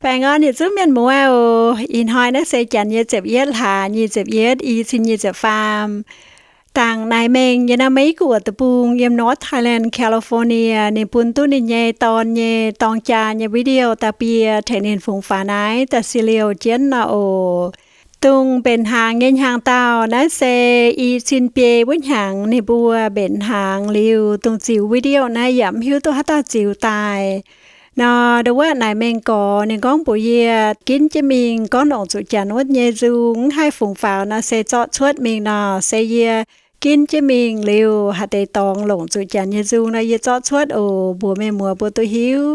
Baengh orn yietc zungv mienh muoz oc. Ih hnoi naaiv se janx nyei ziepc yietv hlaax nyic ziepc yietv, i cin nyic ziepc faam. Dangc naaic mengh yiem naaiv Meiv Guoqv deic-bung, yiem North Thailand, California, ninh bun duqv ninh nyei dorn nyei dorng jaa nyei video da'bie tengx ninh fungx faaux naaiv da'sieqv liouh jienv nor oc. Dongh mbenc hnaangx nyei hnyangx-daauh naaiv se i cin biei wuov hnyangx ninh mbuo mbenc hnaangx liuz, dongh ziux video naaiv yaac mv hiuv duqv haaix dauh ziux daaih. Nor ndau wuov naaic mengh gorx ninh gorngv mbuox yie ginv jienv mingh gorngv longc zuqc janx wuov nyei nzung, mv haih fungx faaux nor se zorqv cuotv mingh nor, se yie ginv jienv mingh liuz haaix deix dorngx longc zuqc janx nyei nzung nor yie zorqv cuotv oc, mbuox mienh muoz mbuo duqv hiuv.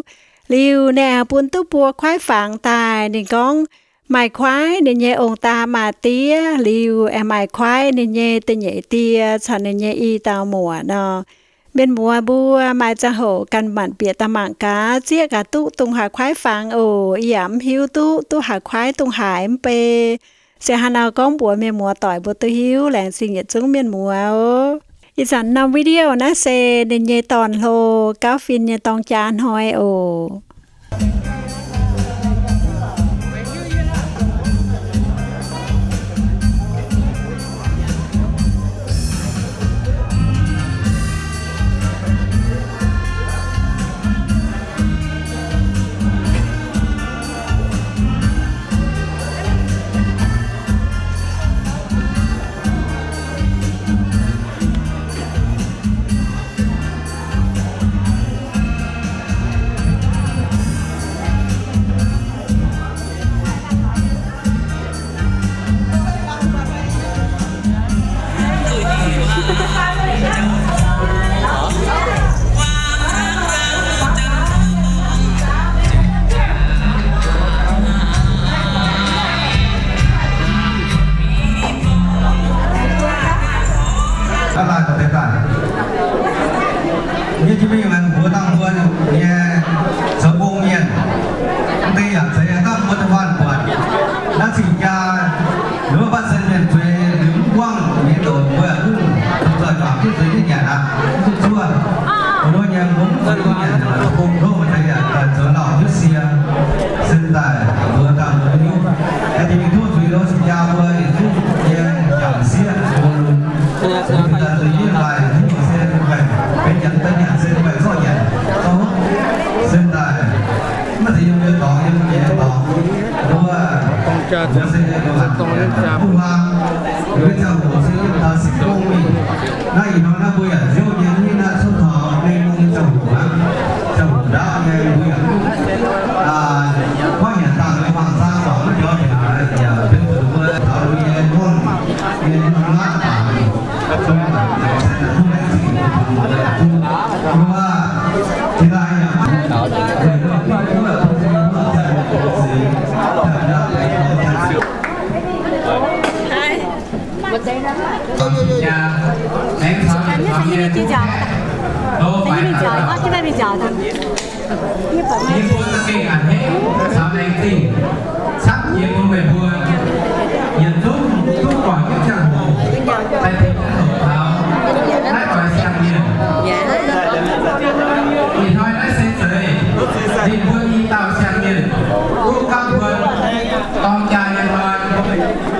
Liuz ninh aengx bun duqv buo kuaaiv fangx daaih. Ninh gorngv maaih kuaaiv ninh nyei ong-daa maa-diev, liuz aengx maaih kuaaiv ninh nyei da'nyeic die caux ninh nyei i dauh muoc nor. Mienh muoz mbuo maaih ziangh hoc ganh manc bieqc daaih mangc gaax, zieqv gaax duqv dongh haaix kuaaiv fangx oc. Yie yaac mv hiuv duqv, duqv haaix kuaaiv dongh haaix mv bei. Se hnangv nor gorngv mbuox mienh muoz doic mbuo duqv hiuv. Laengz zingh yietc zungv mienh muoz oc. Ih zanc norm video naaiv se ninh nyei dorn-hlo gauv fin nyei dorng jaa hnoi oc. Nyei jiex mingh laengz mbuox dangh mbuo nyei zoux gong mienh, mv deix yaac zeiz dangh mbuo da'faanh buatc naaiv cing-jaa, liuz mbuo batv sen mienh zueiz liuz mv buangv nyei doqc mbuo yaac mv zoih bangc jienv zueiz jienv nyanc aqv, mv duqv zuov. Mbuo nyei mbuo mv zueiz jienv nyanc, zoux gong tov mbuo deix yaac daaih zoux lauh jienv sie. Sen daaih mbuo dangh mbuo hiuv, jiex mingh tov zuiz lo cing-jaa mbuo yietc zungv nyei jangc sieqv mbuo lungh, zueiz daaih zueiz jienv daaih, se benx nyanc daaih nyanc, se benx zorqv nyanc zorqv hopv. Sen daaih maiv zeiz yiem nyei dorngx, yiem nyei dorngx, mbuo, mbuo se nyei dorngx, mbuo huaang, mbuo ziangh hoc se yiem taux singx gong mingh. Naaiv ih hnoi naaiv mbuo yaac nziouv nyei, mv hiuv naaiv cuotv taux mengh mong nyei ziangh hoc aqv. Ziangh hoc ndaauv nyei mbuo yaac, aa, maiv nyanc dangh nyei hmuangx zaang dorngc mv jauv nyanc yaac benx zuqc mbuo taux mbuo nyei hmuangx, nyei hmuangx laatv baac, zong baac, mbuo laengz zingh, mbuo, jiex daaih yaac maiv, Yie mbuo za'gengh a'hneiv caux laengz zingh camv jiex bun meih mbuo yietc zungv duqv buatc jienv ziangh hoc daaih tengx jienv doqc taux naaiv doix siang-mienh. Ih hnoi naaiv se zeiz ninh mbuo i dauh siang-mienh duqv gapv mbuo dorng jaa nyei hnoi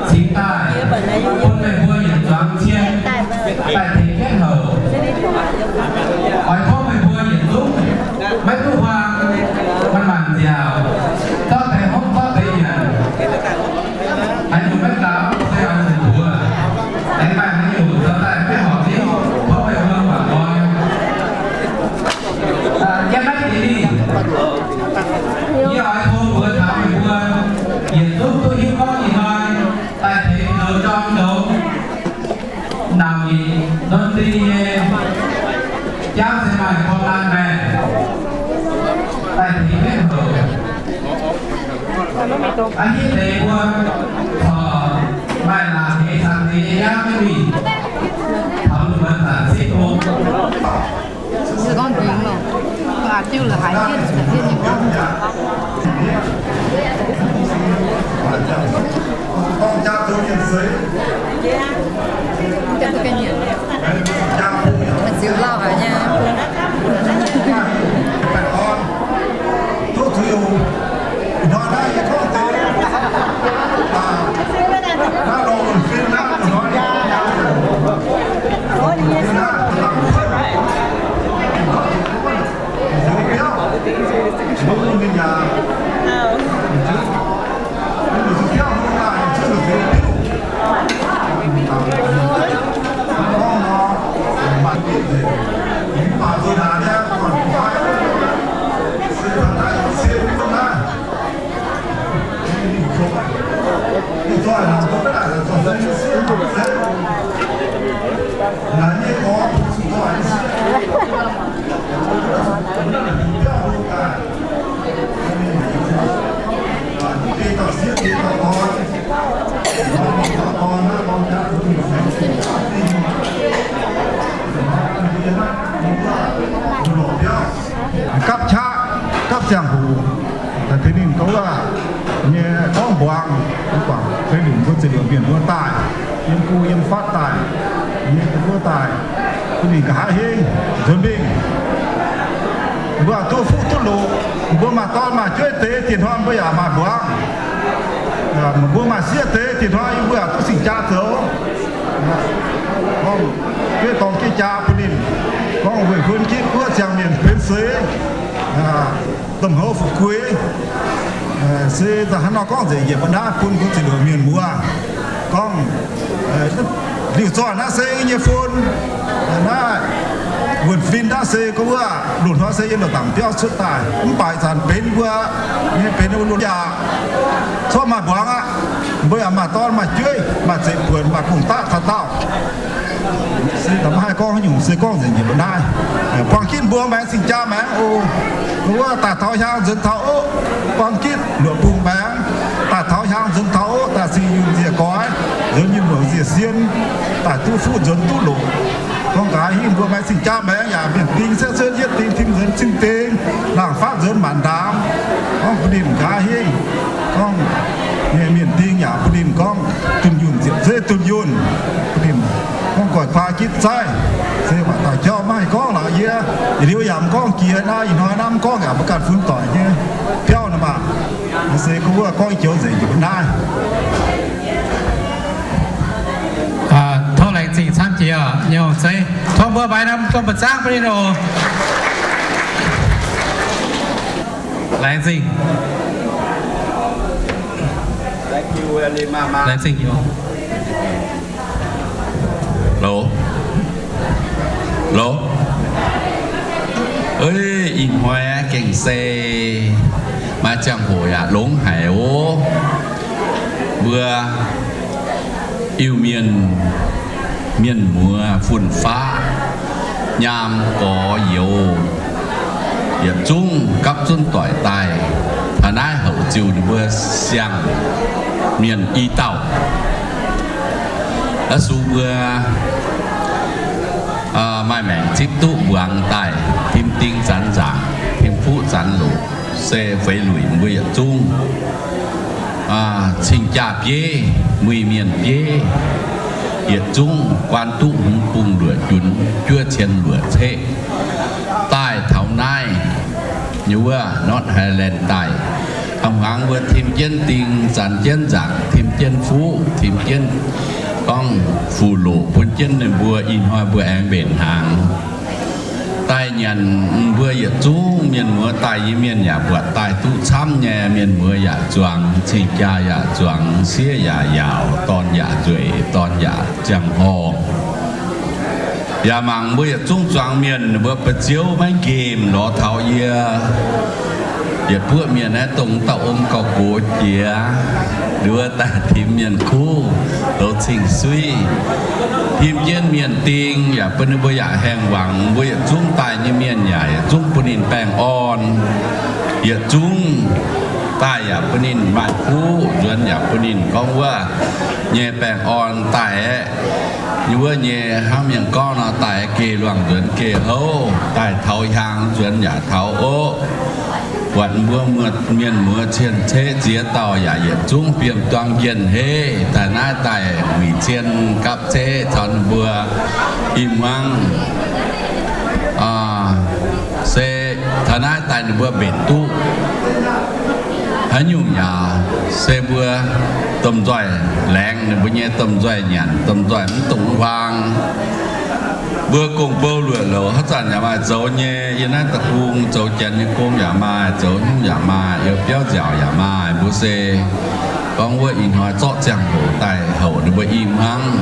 cingx daaih bun meih mbuo yietc zuangx cien daaih tengx jienv houc. Oix tov meih mbuo yietc zungv maiv duqv huaang, maaih maanc nziaauc, zorqv deix hopv zorqv deix nyanc. Haaix nyungc maiv daaux se oix zuqc mbuox. Aengx maaih haaix nyungc zoux daaih maiv horpc hingv, tov meih mbuo mangc oix. Yiem naaiv deix ninh, yie oix tov mbuox taux meih mbuo yietc zungv duqv hiuv gorngv ih hnoi daaih tengx zoux jorm zoux nauc nyitc ndon-di nyei jauv se maaih korv-lan maengh daaih tengx jienv houc. A'hneiv deix mbuo corc maaih laangz heix cangx deix nyei jauv jienv mingh taux mbuo zanc sipv hlo. Se gorngv nzingx loh, aa diuv la'haiz jienv caux jienv nyei gorngv. Ziux lauh haic nyei. Gapv qaqv, gapv ziangh hoc, daaih tengx ninh gorngv waac nyei gorngv mbuangz, mv baac tengx ninh mbuo ziex luoqc mienh mbuo daaih, yiem go yiem fatv daaih, yiem mbuo daaih, bun ninh nqa'haav hingv nzuonx mingh. Mbuo yaac duqv fuqv duqv loqc, mbuo maaih dorn maaih jueiv deix, diex hnoi mbuo yaac maaih mbuangz. Mbuo maaih sieqv deix, diex hnoi yie mbuo yaac duqv cing-jaa zoux. Gorngv jueiv dorng jueiv jaa bun ninh, gorngv weic huon ginv guoqv ziangh mienh benx seix, domh houz fu'jueiv, se da'hnangv nor gorngv nzengc njiec mbuo naaiv bun mbuo ziex luoqc mienh muoz gorngv, liuz zoih naaiv se nyei fun, naaiv wuonh fin naaiv se gorngv wuov loz-hnoi se yiem loz-dangc biauv cuotv daaih, mv baac zanc benx mbuo nyei benx wuov loz yaac corc maaih mbuangz aqv. Mbuo yaac maaih dorn maaih jueiv, maaih zeiv buonc, maaih gong-daqv taux daauh. Se maiv haih gorngv haaix nyungc, se gorngv nzengc njiec mbuo naaiv. Buangh gitv mbuo maengx cing-jaa maengx oc. Wuov daaih taux hiaang nzuonx taux oc. Buangh gitv luoqc bungx maengx daaih taux hiaang nzuonx taux oc. Daaih cing yunh nziec goix, nzuonx yunh muoc nziec sien, daaih duqv fuqv nzuonx duqv loqc. Gorngv nqa'haav hingv mbuo maengx cing-jaa maengx yaac mienh ding cietv cuotv yietv ding tim nzuonx cing ding, laangh fatv nzuonx maanc ndaamv. Gorngv bun ninh nqa'haav hingv gorngv nyei mienh ding yaac bun ninh gorngv dunh yunh nziepc zeiv dunh yunh, bun ninh gorngv goix kuaai gitv zaiv. Se waac dauh jauv maiv haih gorngv lorqc yie. Yietc liuz yaac mv gorngv jiex naaiv, ih hnoi naaiv mv gorngv yaac mbuo ganh funx doic nyei biauv nor maah. Se gorngv wuov gorngv joux nzengc njiec mbuo naaiv. Tov laengz zingh camv jiex nyei zeiv. Tov mbuo mbaix norm domh mba'zangv bun ninh oc. Laengz zingh. Laengz zingh. Loz, loz, ih hnoi gengh se maaih ziangh hoc yaac longx haic oc. Mbuo Iu-Mienh mienh muoz fun-faqv, nyaam gorx youz, yietc zungv gapv zunv doic daaih taux naaiv houc ziux ninh mbuo siang-mienh i dauh. Oix zuqc mbuo maaih maengc zipv duqv mbuangz daaih, tim ding zanc nzaangc, tim fuqv zanc loqc, se feix luic mbuo yietc zungv cing-jaa bieiv, muic-mienh bieiv, yietc zungv guaan duqv hmz bung luoqc junx juov cien luoqc ceqv daaih taux naaiv nyei wuov North Highland daaih. A'hmuangx mbuo tim jienv ding, zanc jienv nzaangc, tim jienv fuqv, tim jienv gorngv fuqv loqc bun jienv ninh mbuo. Ih hnoi mbuo aengx mbenc hnaangx daaih nyanc. Mbuo yietc zungv mienh muoz daaih nyei mienh yaac buatc daaih duqv camv nyei. Mienh muoz yaac zuangx, cing-jaa yaac zuangx, sieqv yaac yaauc, dorn yaac nzueic, dorn yaac ziangh horngh. Yaac mangc mbuo yietc zungv zuangx mienh, mbuo ba'ziouv maiv nqemh lorz taux yie. Yietc buoqv mienh naaiv dongh dauh om gauh gox jiex, nduov daaih tim mienh kuv, douz cing suiv, tim jienv mienh ding, yaac bun ninh mbuo yaac haengh wangc. Mbuo yietc zungv daaih nyei mienh yaac yietc zungv bun ninh baengh orn. Yietc zungv daaih yaac bun ninh maaih kuv nzuonx, yaac bun ninh gorngv wuov nyei baengh orn daaih aeqv, nyei wuov nyei hnangv mienh gorngv nor, daaih geh luangh nzuonx geh houv, daaih taux hiaang nzuonx yaac taux oqv. Buatc mbuo mienh muoz cien-ceqv ziex dauh yaac yietc zungv biem duang jienh heiv daaih naaiv daaih wuic cien gapv ceqv caux ninh mbuo i hmuangv. Se taux naaiv daaih ninh mbuo mbenc duqv Haaix nyungc yaac se mbuo domh nzoih laengz ninh mbuo nyei domh nzoih nyanc, domh nzoih mv dungx huaang. Mbuo gong-bou luoqc louc haaix zanc yaac maaih zoux nyei. Yiem naaiv deic-bung zoux janx nyei gong yaac maaih, zoux hnyouv yaac maaih, yiem biauv nziaauc yaac maaih. Mbuo se gorngv wuov ih hnoi zorqv ziangh hoc daaih houc ninh mbuo i hmuangv.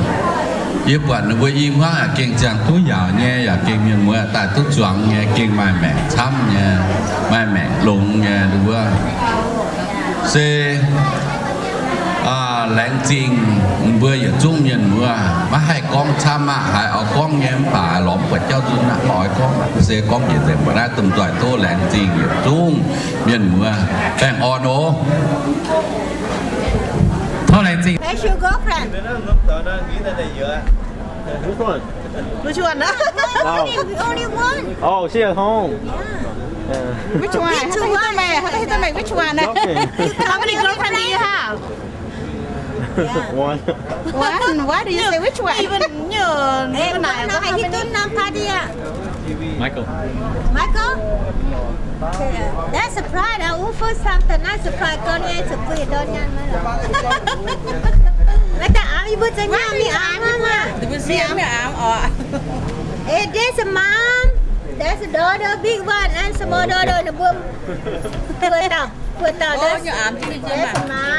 Yie buatc ninh mbuo i hmuangv yaac gengh ziangh duqv yaauc nyei, yaac gengh mienh muoz daaih duqv zuangx nyei, gengh maaih maengc camv nyei, maaih maengc longx nyei wuov. Se laengz zingh mbuo yietc zungv mienh muoz, maiv haih gorngv camv aqv. Haiz oix gorngv nyei mv baac lorz mv buatc jauv nzunc aqv, maiv oix gorngv aqv. Se gorngv njiec nzengc mbuo naaiv domh nzoih tov laengz zingh yietc zungv mienh muoz baengh orn oc. Tov laengz zingh. Where's your girlfriend? Which one? Which one? Only, only one. Oh, she at home. Yeah. Which one? Which one? Which one? Okay. How many girlfriend do you have? One. One? Why do you say which one? Even you, even I. Michael. Michael? Okay. That's surprise. Aa, wuov first time da'naaiv surprise gorn nyei, zuqc bun yietc dorn nyaanh maiv lorqc. Maiv daaih aamx yie mbuo za'gengh mingh aamx aqv. Eh, there's a mom, there's a daughter, big one, and small daughter. Ninh mbuo, mbuo dauh, mbuo dauh, there's a mom and there's a daughter.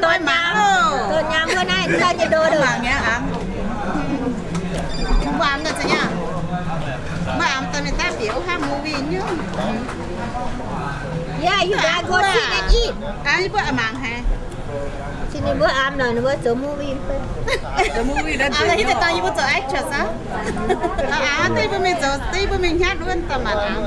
Dorn nyaanh mbuo naaiv, dauh nyei daughter. Mbuo aamx daaih za'gengh. Mbuo aamx daaih mingh daaih bieqc wuov hnangv movie nyungc. Yeah, you guys go sit and eat. Yie mbuo aamx mangc haic. Cin ninh mbuo aamx nor, ninh mbuo zoux movie fai? Zoux movie daaih. Aamx daaih hitv daaih dangh yie mbuo zoux actress aqv. Aamx daaih yie mbuo mingh zoux, daaih yie mbuo mingh hnyatv wuov daaih maanc aamx.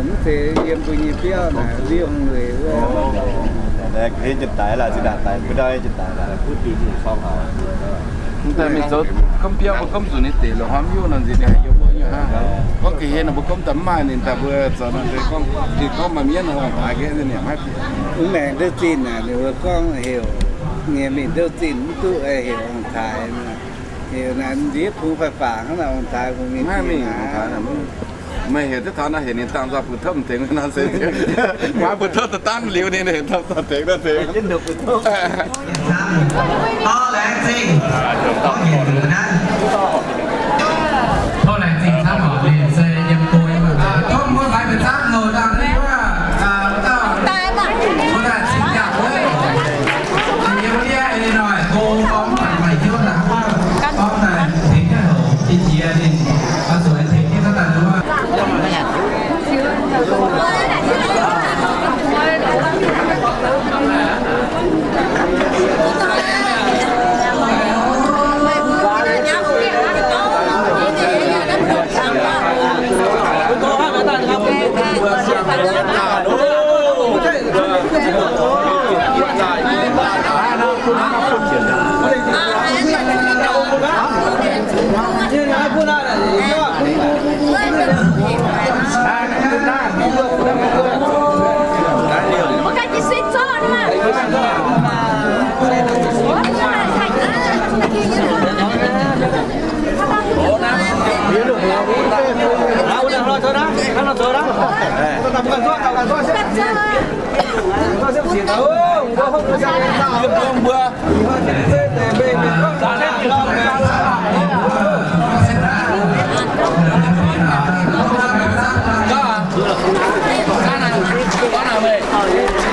Mv zeiz yiem mbuo nyei biauv naaic, liongh weic wuov. Mv daaih mingh zoux gomv biauv, mbuo gomv zuqc ninh deix lorqc, hnamv yuv nor nziex ninh haih yiem wuov nyei hnangv. Gorngv ga'hlen nor mbuo gomv daaih mv maaih ninh daaih mbuo zoux nor, gorngv maaih mienv ong-taaix ga'hlen ninh maiv bieqc. Mv maengc ndouv zinh naaic, ninh mbuo gorngv heuc, nyei mingh ndouv zinh mv duqv heuc ong-taaix. Heuc naaic nziex kungx faix-fangx hnangv naaic ong-taaix kungx mingh. Maiv mingh ong-taaix naaic. Meih heuc duqv taux naaiv heuc ninh dangh nzoih butv topv tengx naaiv se. Maiv butv topv daaih dangh liuz ninh heuc dangh nzoih tengx naaiv tengx. Tov laengz zingh. Tov laengz zingh camv oc. Ninh se yiem go yiem mbuo, tov mbuo faix mbuo camv houc dangh wuov, wuov dauh, wuov dauh cingx jaa wuov. Yiem ndiev ei ninh noic go gorngv mv baac maaih hiuv daaih gorngv daaih tengx jienv houc, jiex ninh oix zuqc tengx jienv daaih wuov.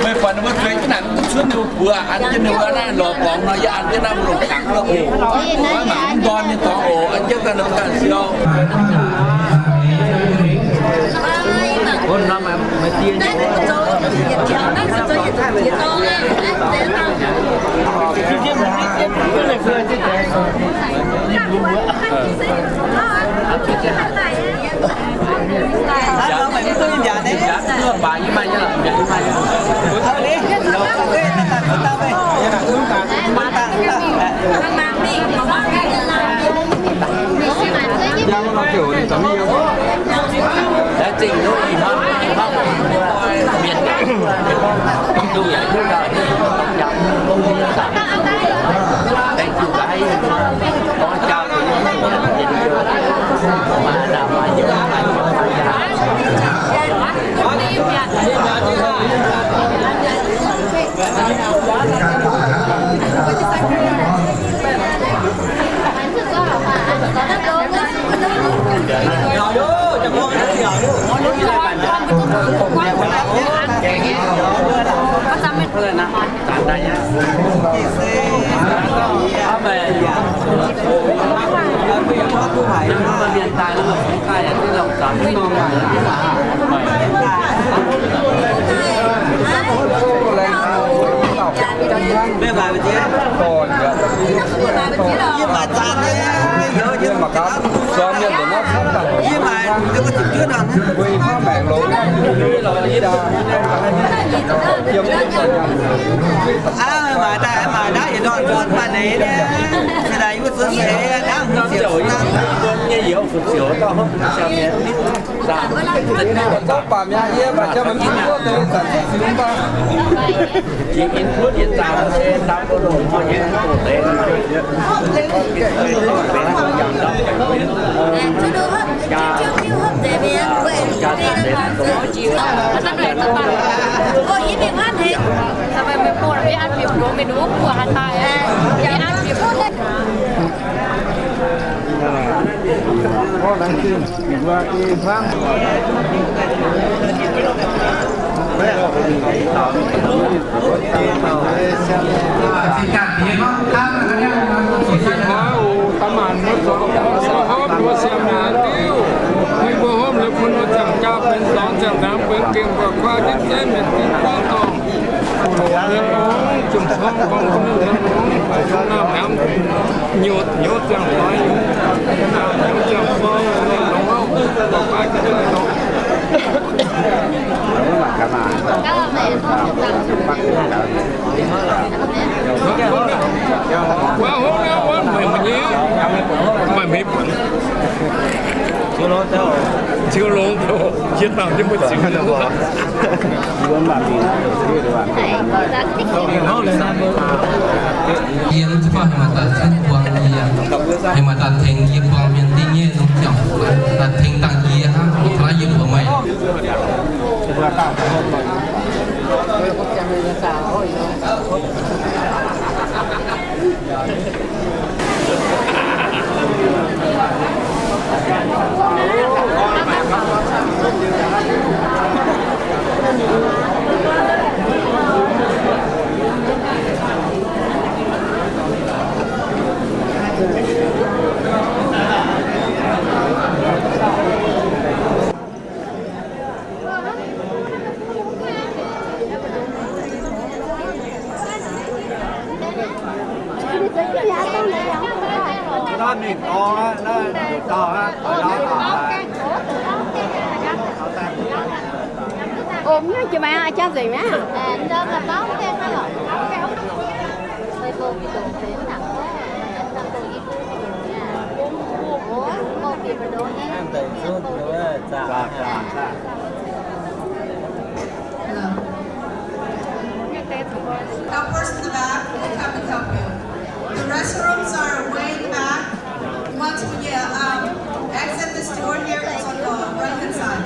Meih buatc ninh mbuo zueiz jienv naaic mv duqv cuotv ninh mbuo buoz, an jienv ninh mbuo naaiv lorz borngz nor, yie an jienv naaiv mbuo longc kangx lo oc. Maiv maaih mv ndorn nyei dorngx oc, an jienv daaih ninh mbuo ganh siou. Thank you, guys. Yiem jienv mv baac haaix maaih daaih zunv buang yie, haaix maaih daaih tengx yie buang mienh dingh nyei longc ziangh hoc daaih tengx dangh jiex hnangv, mv baac yie mbuox meih. Ôm hnangv jiex maiv a'jangv nzengc mi'aqv. Helpers in the back will come and help you. The restrooms are way in the back. Once we, uh, um, exit this door here, it's on the right-hand side.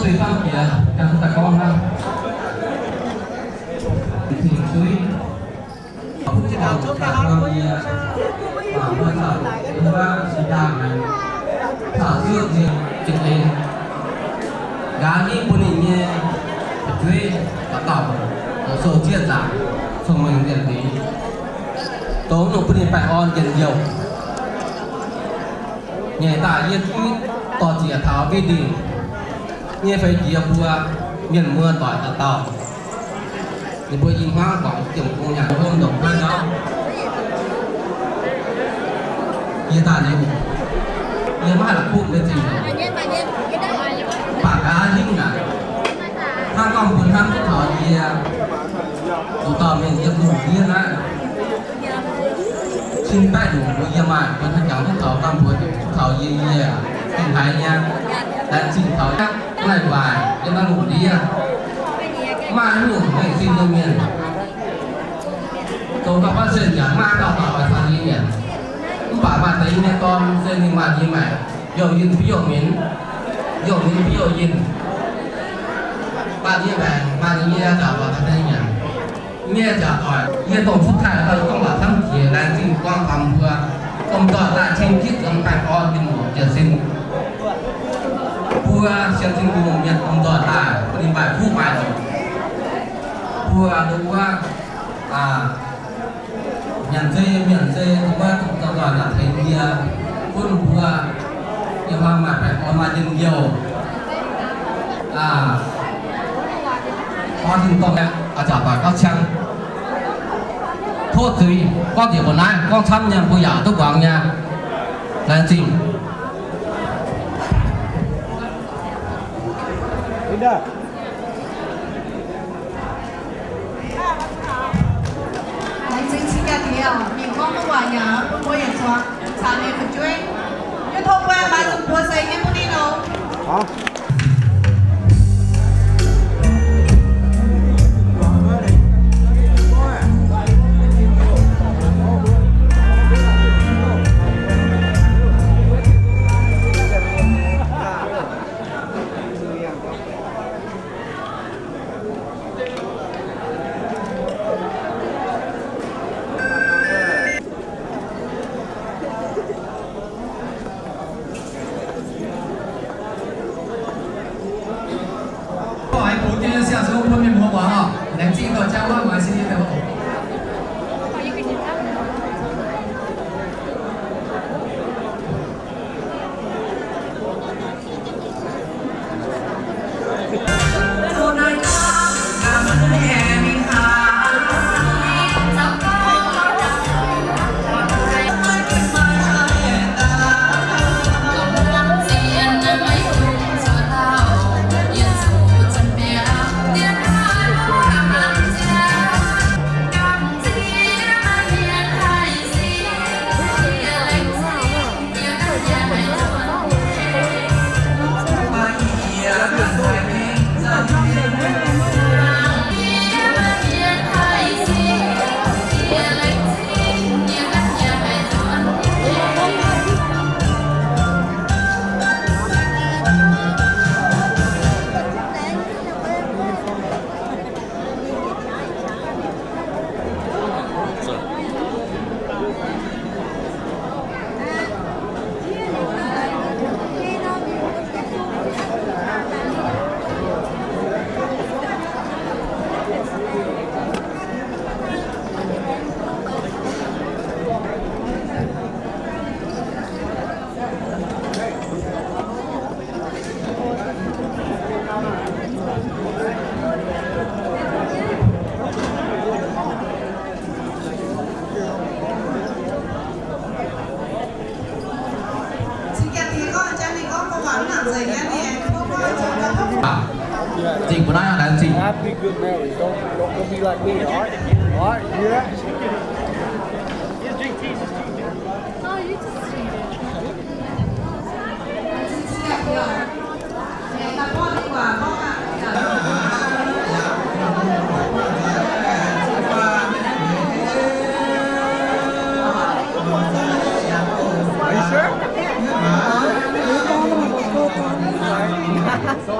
Deix famv jiex, daaih gorngv hnangv. Cing-Suiv, mbuo caux yie, mbuo caux, mbuo sin-jaang haic, caux zuoqv nziex zinh en, nqa'haav hingv bun ninh nyei fu'jueiv dauh dauh zoux sou zieqv nzaangc, cong-mengh nzieqc liz, zoux nyungc bun ninh baengh orn njien-youh. Nyeic daaih yie gunv dorh ziec taux Winding nyei feix jiex mbuo mienh muoz doic dauh dauh. Ninh mbuo i hmuangv guangc jiem gong nyanc hom ndongc guai nor. Yie daaih liuz, yie maiv haih la'kuqv nyei zingh. Mv baac nqa'haav hingv naaic, hnangv gorngv mbuo hnamv duqv taux yie, zuqc dorh mienh yiem lungh ndiev naaiv. Cin baeqv nyungc mbuo yie maaih mbuo hnangv jangx duqv taux, gorngv mbuo duqv taux yie, yie gengh haiz nyei, laengz zingh taux naaiv waaic yiem naaiv lungh ndiev. Maaih nyungc mengh zingh nyei mienh, zoux gau baav se yaac maaih dauh dauh oix caux yie nyanc. Mv baac maaih deix nyei dorn se ninh maaih nyei maengc, youh yinh fih youh minc, youh minc fih youh yinh. Maaih nyei maengc, maaih nyei nziaaux oix caux ninh nyanc. Mienh jaax doic, yie dongh fuqv taaih daaih gorngv waac camv jiex laengz zingh buangh taux mbuo, domh nzoih daaih ceng jitv nzuonx baengh orn yinh muoc jiez sin. Mbuo sienx Tin-Hungh mienh domh nzoih daaih bun ninh maaih fuqv maaih doic. Mbuo nduov wuov, nyanc zei mienh se nduov wuov domh nzoih daaih tengx yie, gunv mbuo yiem hlang maaih baengh orn maaih njien-youh. Gorngv tin-dorngh aqv, jaax doic gauh ciang. Tov zuiz gorngv njiec mbuo naaiv, gorngv camv nyei mbuo yaac duqv muangx nyei. Laengz zingh. Laengz zingh cing-jaa diex oc, mingh gorngv duqv waac yaac bun mbuo yietc zuangx caux ninh fu'jueiv. Yie tov mbuo maaiz zuqc mbuox seix nyei bun ninh oc. Laengz zingh dorh jauv wuov maaiz sin nyei deix. Zingh mbuo naaiv laengz zingh. Are you sure? Mbuo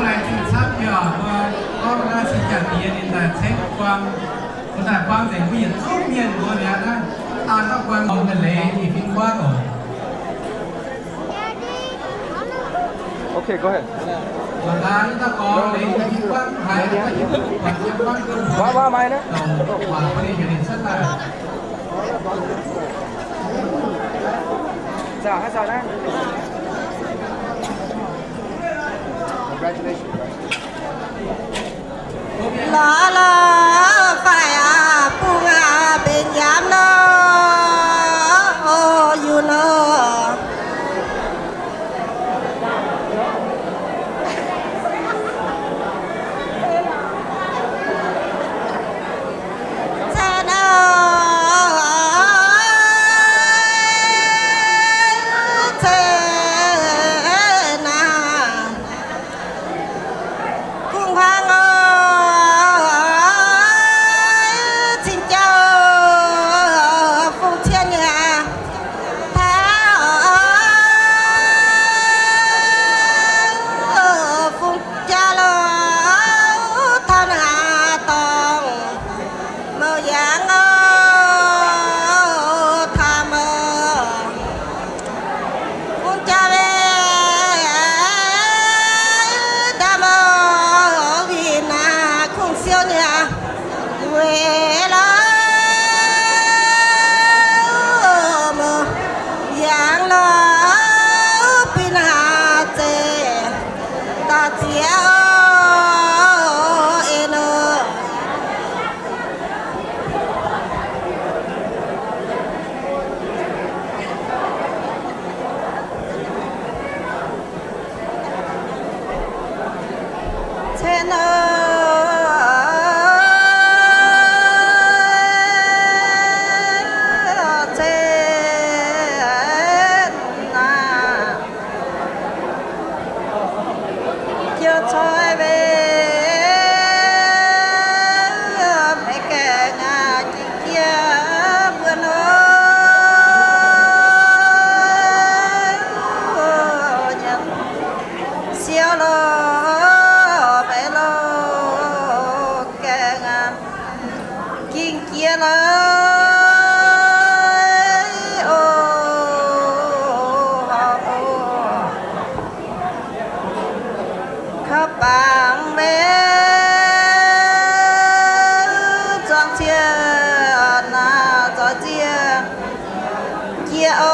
laengz zingh camv nyei oc. Mbuo gorngv naaiv se jaa-diex ninh daaih cengv buang, mbuo daaih buang nzengc mbuo yietc zungv mienh mbuo mi'aqv naaiv. Daan gorngv buang mbuo leiz ninh fingx guaav oc. Okay, go ahead. Waac, waac mai naaiv. Congratulations. Lorz lorz faix aqv, bungx aqv, mbenc yaac lorz, o, yungh lorz. Cen aa, cen aa. Kungx hmuangx oc, cing jaa oc, fungx cien nyei aqv. Taux oc, fungx jaa loh, taux naaiv dorngx mouc yangh oc, taux mouc. Fungx jaa weic ndaamv oc, winh naaiv kungx siou nyei weic lorz mouc yangh lorz bun naaiv zeiz daaih ziex oc, en oc. Cen aa, cen aa. Jiu coi weic maiv gaengh jiex mbuo nor, siou loh maiv loh gaengh aqv. Ging jiex lorz, o, o, kaux bangc maiv zuangx cie naaic zoix ziex jiex oc,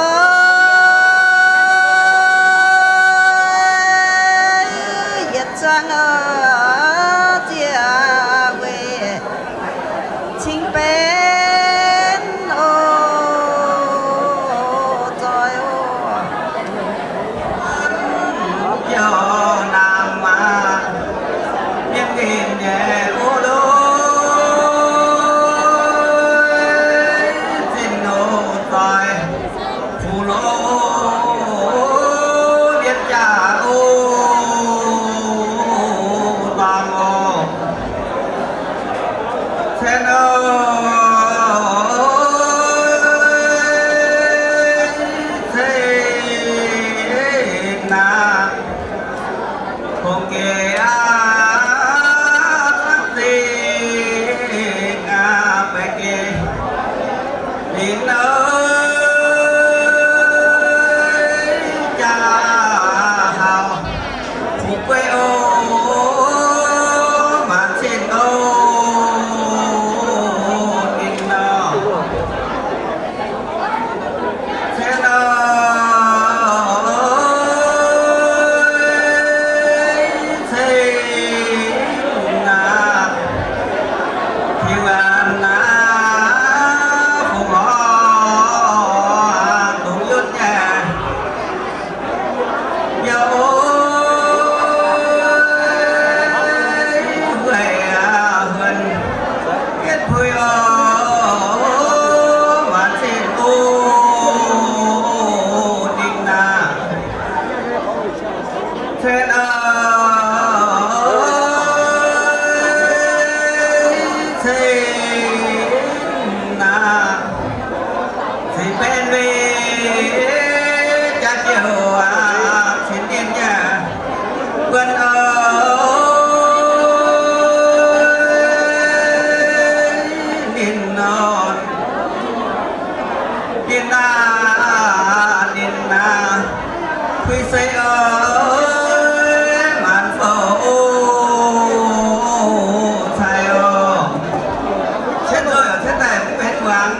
yietc zuangx ziex weic cingx benx oc, zoih oc. Jouh naamh maah, mienh nqemh nyei o loh, zinh oc zoih. Fuqv loh, mbienv jaax oc, dangh oc. Cen oc, cen naaic. Kungx geh aqv, cangv zingh aqv, baeqc geh lingc oc, jaa hauh fu'jueiv oc, maanc cin oc, ninh nor. Cen oc, cen naaic, tiux aqv naaic, fungx horc Benx weic jaax jouh aqv, cien ninh nyei wuonh oc, ninh nor, ninh aac, ninh aac, puix seix oc, maanc fouc cai oc. Cietv oc, cietv daaih mv benx muangx.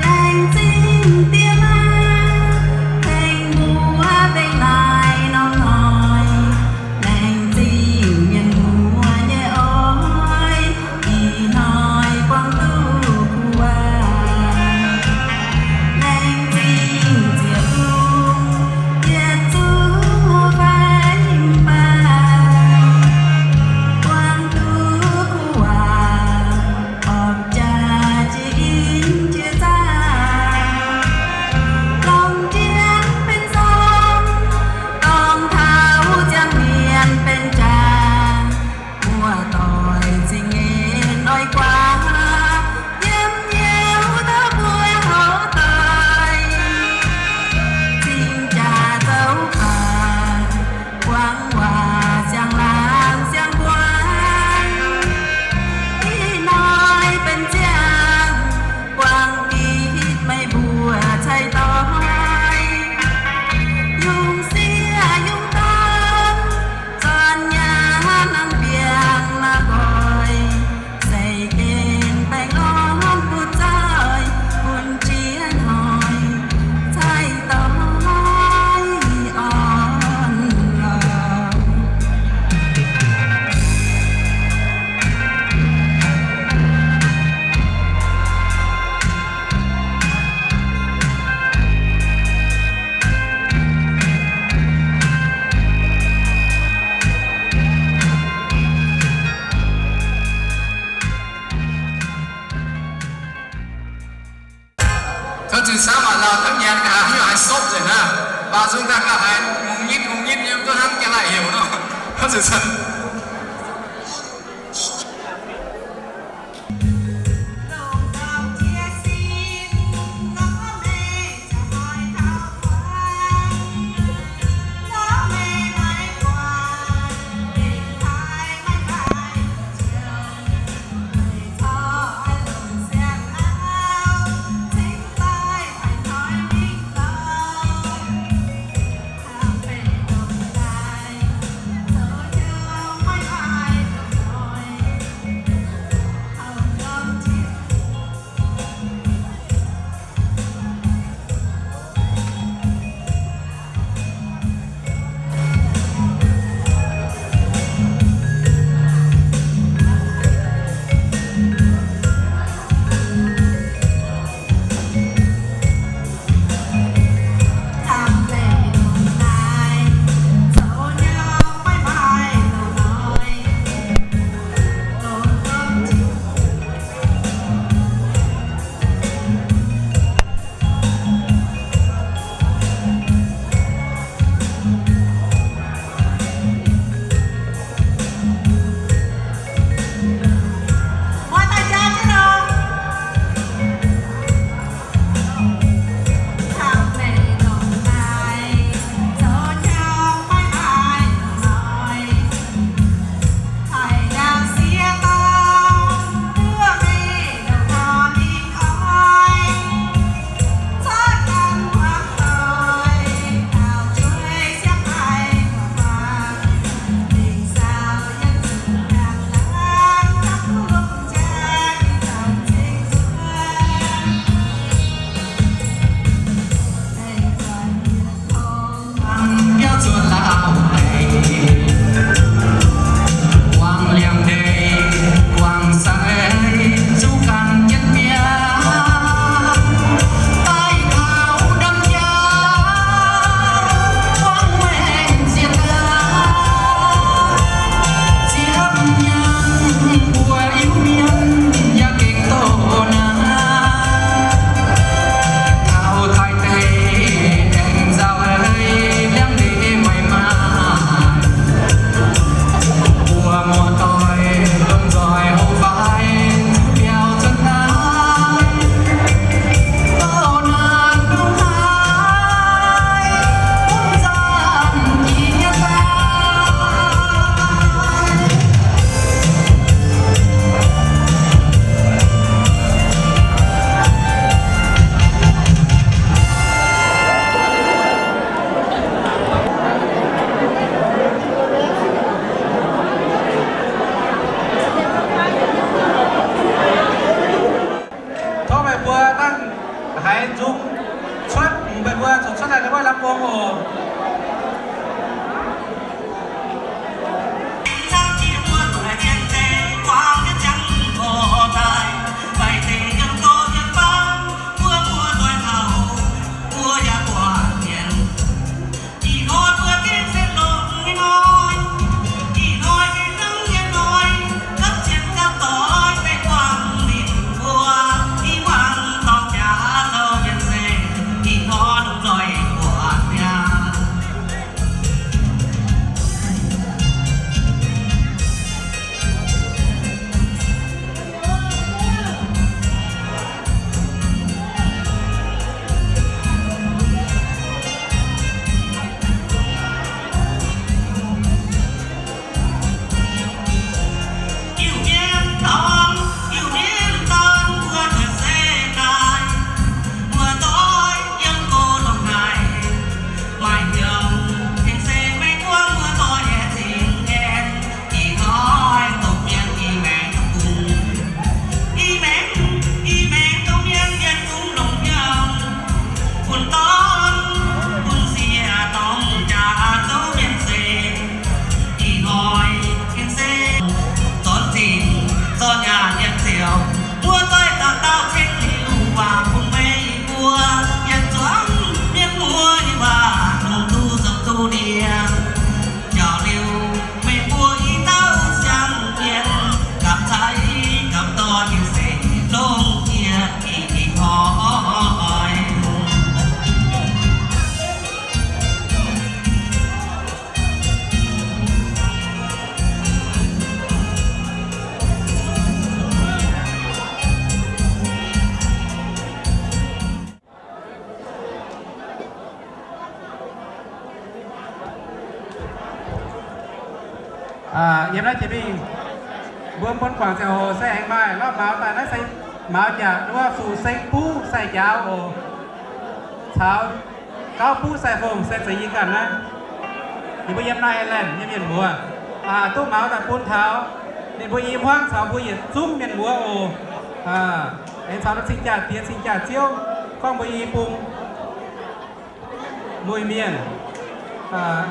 Laengz zingh diex maac tengx mbuo dengh naaiv norm hnoi. Laengz zingh mienh muoz nyei oix, ih hnoi buangh duqv kuv waac. Laengz zingh ziepc fungx yietc zungv hlo fai mv baac, buangh duqv kuv waac. Orqc jaax jiex in jiex zaah, longc jienv benx sorng, dorng taux ziangh mienh benx jaax. Muoz-doic zingh en oix guaax, yiem hnyouv taux mbuo houv doic, cing jaax zoux baac, buangh waac siang-laangc siang-mbuo. Ih hnoi benx ziangh buangh gitv meih mbuo cai doix, yungz sieqv yungz dorn, zorn nyaah hnangv biangh maiv nqoi, seix gen baengh orn butv zoih, bun jiex hnoi cai doix orn lorqc. Tov zuqc camv maac lauh camv nyanc, haaix nyungc haaix sopv nzengc aqv. Mv baac zungv daaih gauh haiz ngongh nyitv ngongh nyitv nyei, mv duqv hnangv jaa laih heuc nor. Tov zuqc camv. Tov meih mbuo dangh haiz nzung cuotv, meih mbuo zuqc cuotv daaih wuov lamh gong oc. Yiem naaiv jiex mingh, mbuo bun guangc ziangh hoc se aengx maaih lorz mauz daaih naaiv se mauz jaax wuov Fu Seng buv sai-jaaux oc, caux Gauv buv sai-fong se zeiz yie ganh naaiv. Ninh mbuo yiem Ireland nyei mienh muoz, duqv mauz daaih bun taux ninh mbuo i hmuangv caux mbuo yietc zungv mienh muoz oc. Aengx caux cing-jaa diex cing-jaa ziouv gorngv mbuo i bung muic mienh.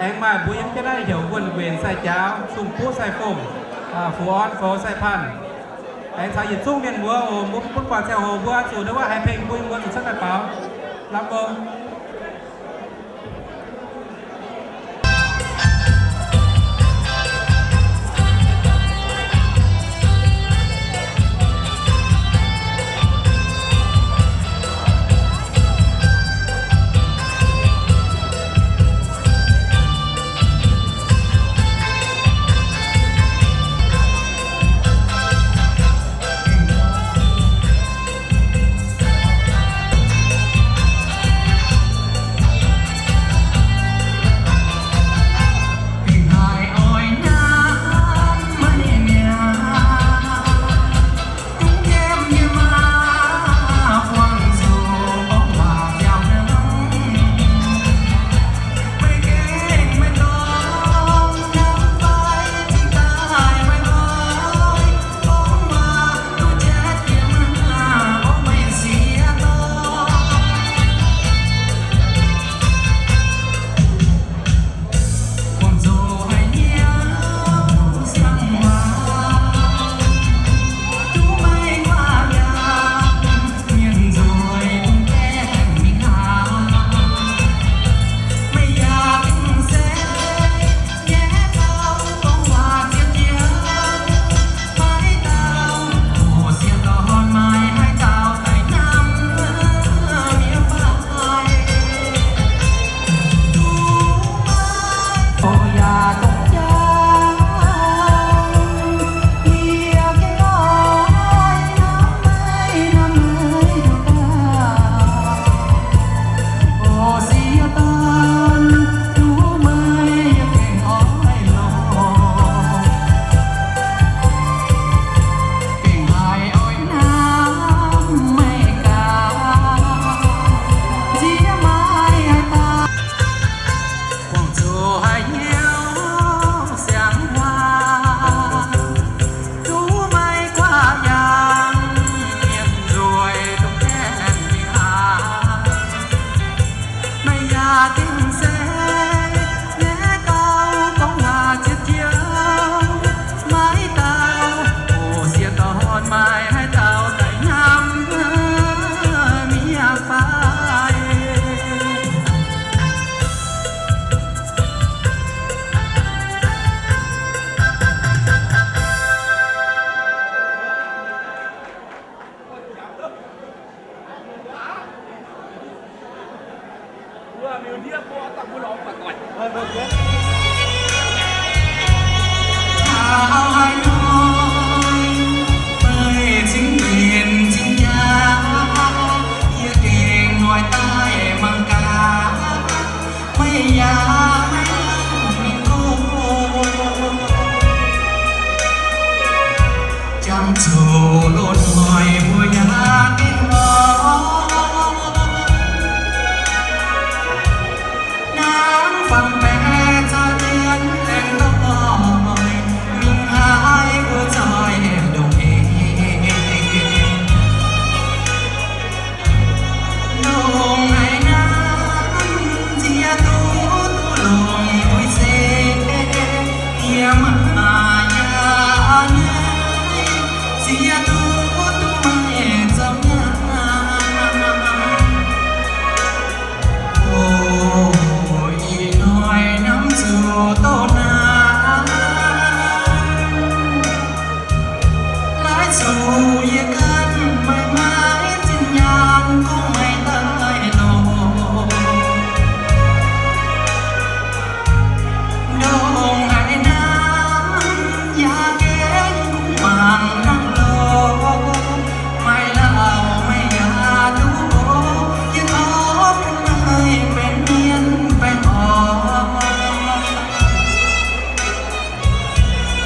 Aengx maaih mbuo yiem jienv naaiv heuc Wuonh Nquenc sai-jaaux, Sung Buv sai-fong, Fu Orn Foux sai-panh. Aengx caux yietc zungv mienh muoz oc, mbuo bun guangc ziangh hoc mbuo zuqc ndau wuov haiz pengh mbuo mienh muoz zuqc cuotv daaih baaux lamh gong. Taux haaix hnoi meih cingx mbienc cingx jaax, yie gengh noic daaih mangc gaax, meih yaac maiv lamh mingh go. Jangx zuqc loz-hnoi mbuo yaac gengh lorz. Hnangv fangx baeqc za'gengh aengx doic, mingh haaix mbuo zoih ndongc haaix. Ndongc haaix naaiv nziex duqv duqv longc mbuo se, yie maiv maaih yaac naaiv nziex duqv duqv maiv zoux nyaanh. O, ih hnoi hnamv zuqc douz naaiv, naaiv zuqc yie ganh maiv maaih zinh nyaanh gorngv meih daaih loz. Ndongc haaix naaiv yaac gengh kungx mangc hnangv loz, maaih lauh meih yaac duqv oc, yie tov bun meih benx mienh baengh orn.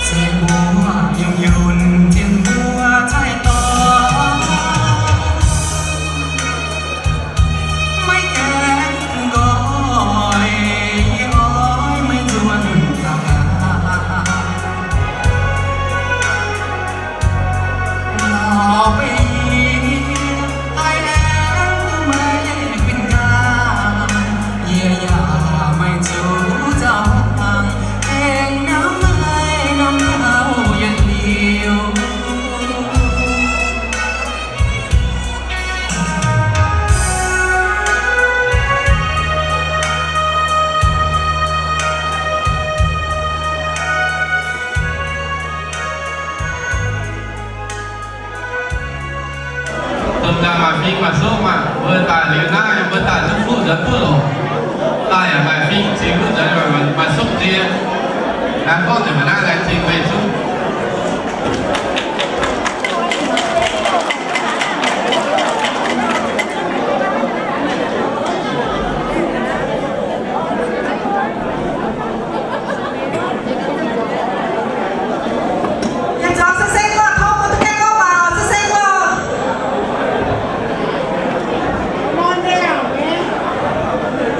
Se mbuo yungh yunh zien mbuo cai dorn, maiv gaengh nqoi, yie oix meih nzuonx daaih. Lorz beiv yie haih aengx duqv meih guinh gaengh, yie yaac maaih zuqc zaux hlang, aengx hnamv meih hnamv taux yietc liuz. Domh nzangc maaih fing maaih soqv maah, mbuo daaih liuz naaiv mbuo daaih duqv fuqv nzuonx duqv loc. Daaih yaac maaih fing cingx duqv nzuonx, maaih soqv nzie. Naaiv gorngv nzengc maaih naaiv laengz zingh meih zuqv. Yietc zungv se seng gorngv, tov mbuo duqv gaengh gorngv waac, se seng gorngv.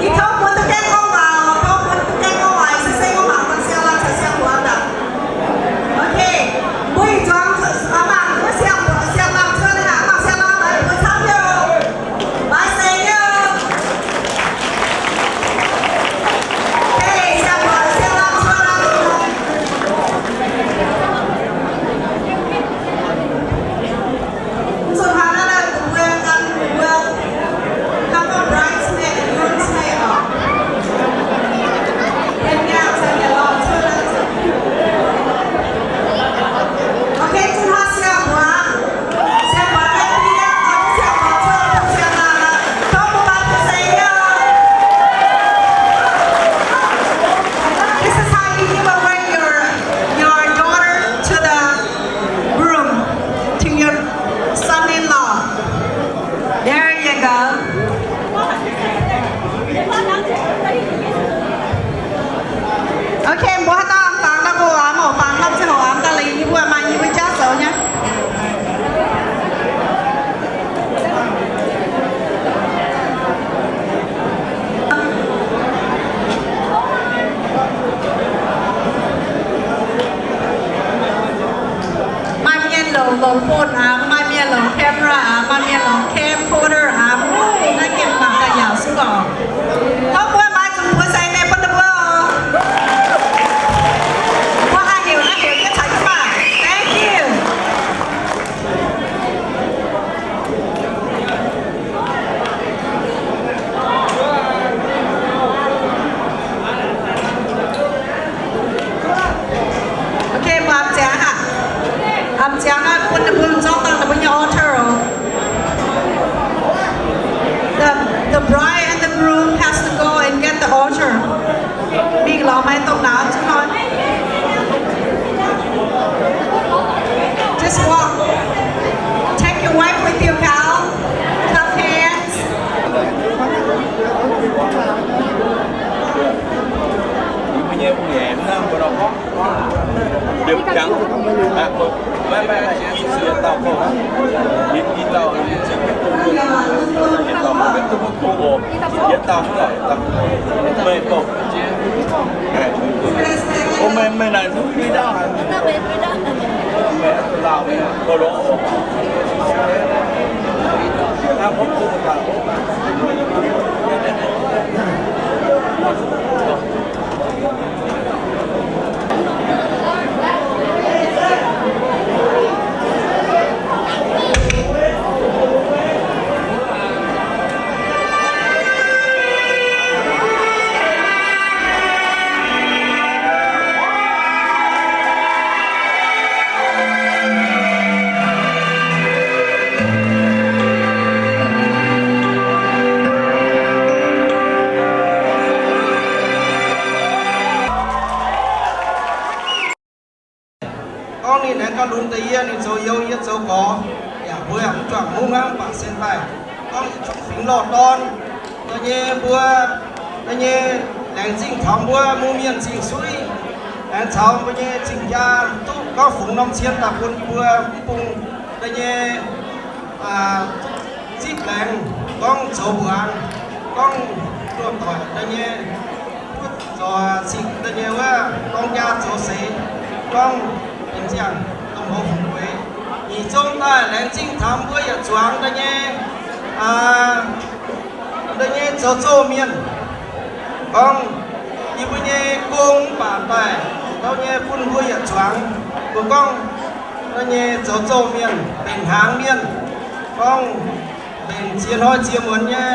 Ih tov mbuo duqv gaengh gorngv waac, tov mbuo duqv gaengh gorngv waac, se seng gorngv mangc gaax siang laaix caux siang muonz aqv. Maiv, maiv, maiv, i ziex dauh gorngv, i, i dauh, i ziex dauh, i dauh, i dauh, meih gorngv, o, meih, meih naaic nduqc i dauh haic, meih Laauh, meih gorngv lorqc. Gorngv ninh aengx gauh lunx deix yie, ninh zoux youz yie zoux gorx, yaac mbuo yaac mv juangc hungh hnangv, mv baac se daaih gorngv yietc zungv fingx lorh dorn, da'nyeic mbuo, da'nyeic laengz zingh taux mbuo Iu-Mienh zingh suiv, aengx caux mbuo nyei zingh jaa duqv gorngv fungx norm cien daaih bun mbuo mv bung da'nyeic zipv laengz gorngv zoux mbuangz, gorngv duoh doic da'nyeic, zoux zingh da'nyeic wuov dorng jaa zoux seix, gorngv benx ziangh domh houx fungx gueix. Nyic zong daaih laengz zingh taux mbuo yietc zuangx da'nyeic, da'nyeic zoux zouh mienh, gorngv yie mbuo nyei gong mv baac daaih ndau nyei bun mbuo yietc zuangx, mbuo gorngv da'nyeic zoux zouh mienh, mbenc hnaangx mienh, gorngv mbenc ziex hnoi ziex muonz nyei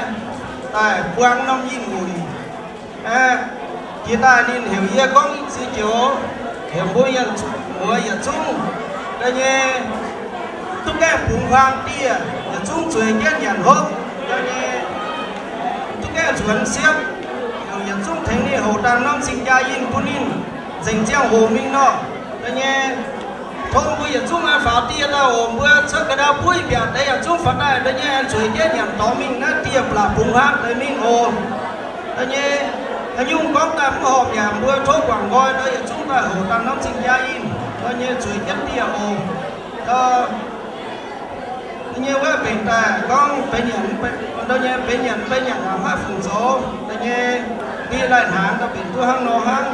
daaih buang norm ih muic. Aeqv, jiex daaih ninh heuc yie gorngv i ziex joux, heuc mbuo yienh muoz yietc zungv da'nyeic duqv gaengh bungx huaang dieh, yietc zungv zueiz jienv nyanc hopv da'nyeic, duqv gaengh nzuonx siepv, heuc yietc zungv tengx ninh hoqc dangh norm cing-jaa yinh bun ninh nzengc ziangh hoc mingh nor, da'nyeic tov mbuo yietc zungv an faaux dieh daaih oc. Mbuo cuotv ga'ndau buov i mbiaauc deix yietc zungv faaux daaih da'nyeic zueiz jienv nyanc dorngx mingh naaiv dieh baac bungx huaang deix mingh oc. Da'nyeic haaix nyungc gorngv daaih mv horpc yaac mbuo tov guangc nqoi nor yietc zungv daaih hoqc dangh norm cing-jaa yinh da'nyeic zueiz jienv dieh oc. Da'nyeic wuov mbenc daaih gorngv benx nyanc, da'nyeic benx nyanc, benx nyanc yaac maiv fungc zoux da'nyeic, mbuo laih hnaangx daaih mbenc duqv hnangv nor hnangv.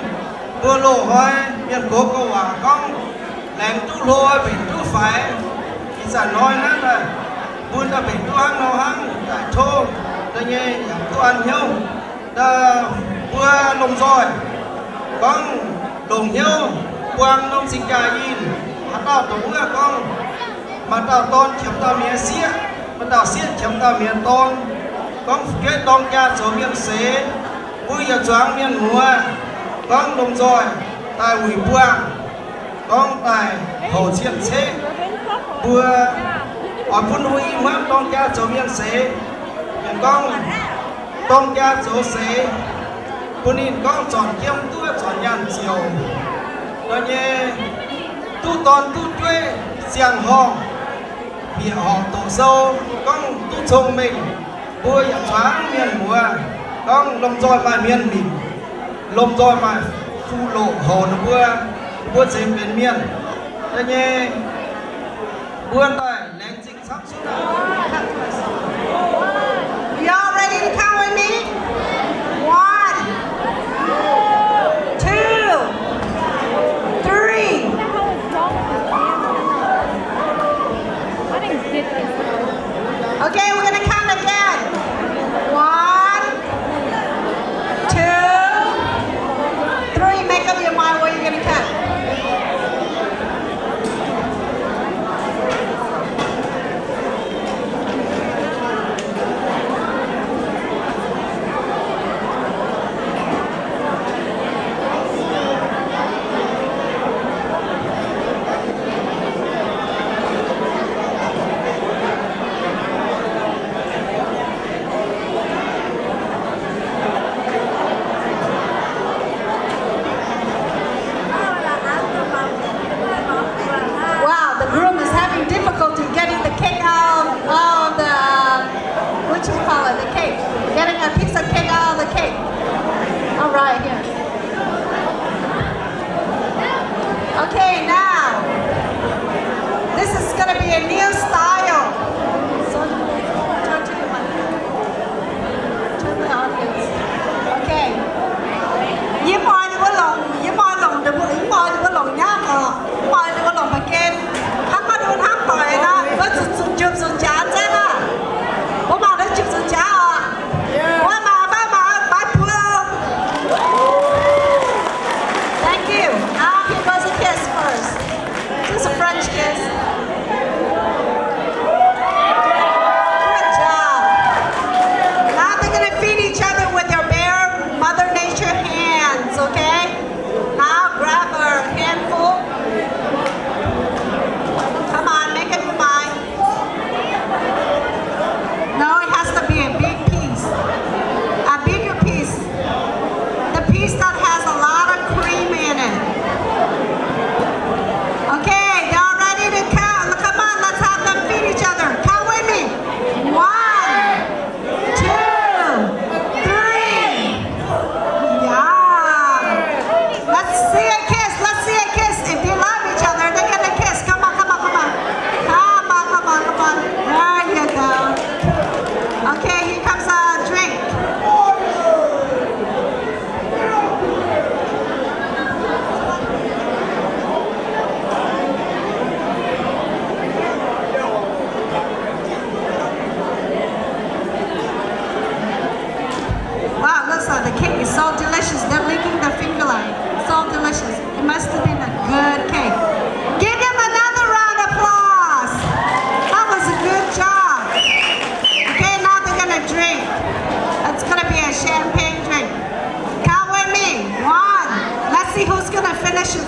Mbuo loz-hnoi mienh gox gauh waac gorngv, laengz duqv hlo mbenc duqv faix. Ih zanc hnoi naaiv daaih mbuo daaih mbenc duqv hnangv nor hnangv daaih tov da'nyeic yaac duqv an hnyouv. Mbuo lomh nzoih gorngv longc hnyouv buang norm cing-jaa yinh. Haaix dauh dongh wuov gorngv, maaih dauh dorn qiemx dauh mienh sieqv, maaih dauh sieqv qiemx dauh mienh dorn. Gorngv fu'jueiv dorng jaa zoux mienh seix, mbuo yietc zuangx mienh muoz gorngv lomh nzoih daaih wuic buangh, gorngv daaih houc cien-ceqv. Mbuo oix bun mbuo i hmuangv dorng jaa zoux mienh seix, mienh gorngv dorng jaa zoux seix, bun ninh gorngv zornc jiem duqv, zornc nyaanh ziouc, da'nyeic duqv dorn duqv jueiv, siang-horngh, bieqc horqc doqc sou, gorngv duqv cong-mengh. Mbuo yietc zuangx mienh muoz gorngv lomh nzoih maaih mienh minc, lomh nzoih maaih fuqv-loqc houc ninh mbuo, ninh mbuo ceix benx mienh. Da'nyeic mbuo daaih laengz zingh camv. Y'all ready to come with me? One, two, three. Okay, we're gonna count again. One, two, three. Make up your mind where you're gonna count.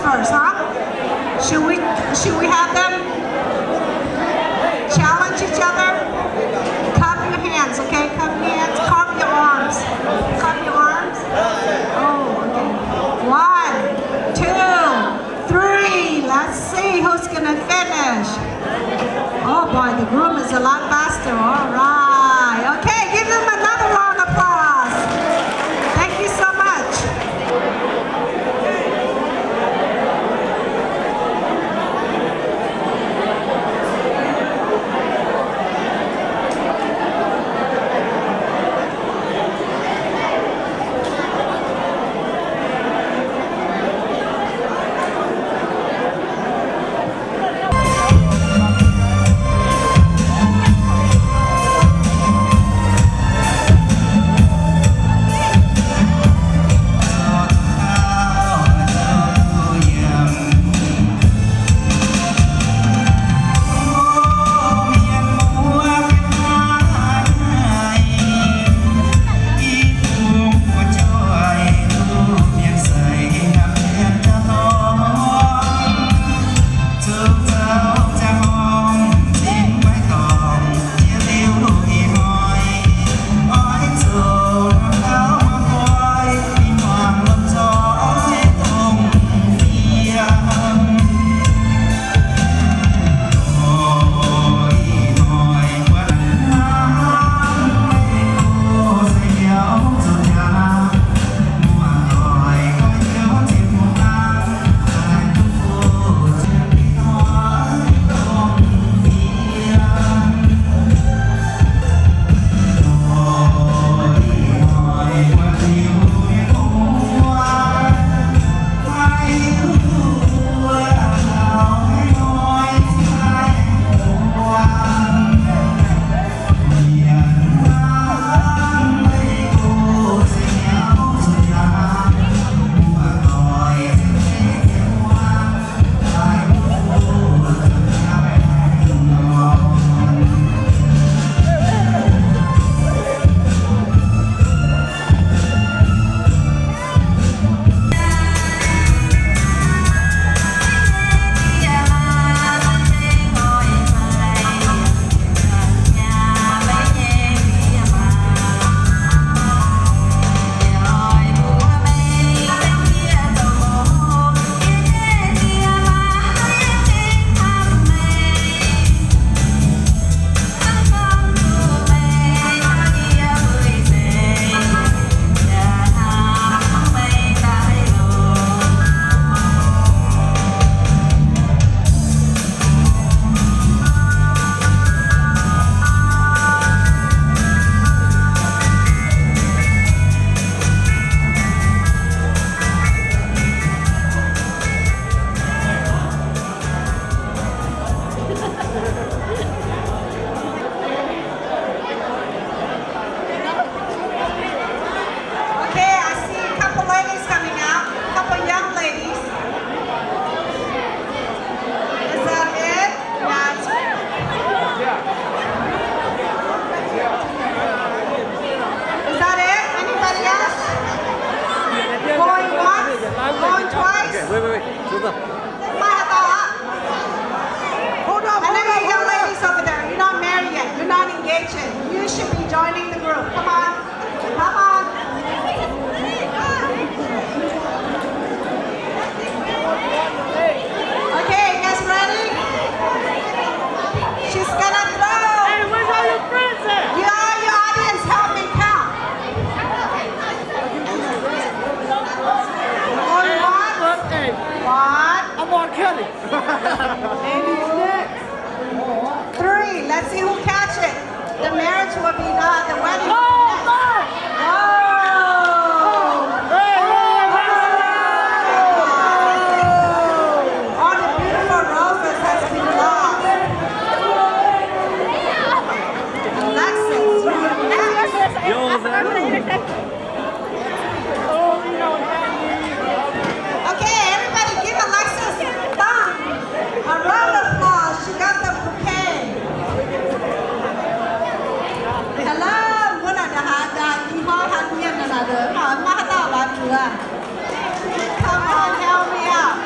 Huh? Should we, should we have them challenge each other? Cup your hands, okay? Cup your hands, cup your arms. Cup your arms. Oh, okay. One, two, three. Let's see who's gonna finish. Oh boy, the groom is a lot faster. All right. Okay, give them another round of applause. Thank you so much. Okay, I see a couple ladies coming out. Couple young ladies. Is that it? Yeah, it's, is that it? Anybody else? Going once? Going twice? Wait, wait, wait. Hold on, hold on, hold on. Young ladies over there, you're not married yet. You're not engaged yet. You should be joining the group. Come on. Come on. Okay, you guys ready? She's gonna throw. Hey, where's all your friends at? You, all your audience, help me count. Going once. Hey, look, hey. One. I'm R. Kelly. And he's next. Three. Let's see who catch it. The marriage will be, uh, the wedding will be next. Whoa! Whoa! All the beautiful roses has been lost. Alexis, you're next. Yo, what's happening? Okay, everybody give Alexis a thumb, a round of applause. She got the bouquet. Hello, mbuo naaic ndaaih haaix, ndaaih ih hnoi haaix mienh naaic, naaic ndaaih maiv haaix dauh laaix buoz. Come on, help me out.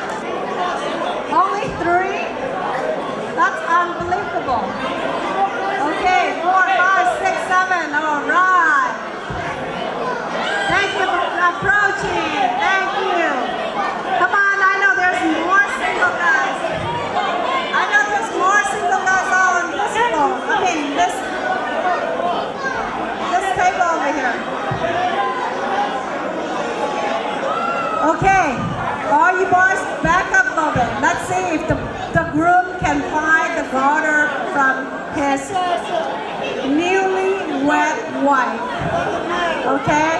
Thank you. Come on, I know there's more single guys. I know there's more single guys on this floor. I mean, this, this table over here. Okay, all you boys, back up a little bit. Let's see if the, the groom can find the garter from his newlywed wife. Okay?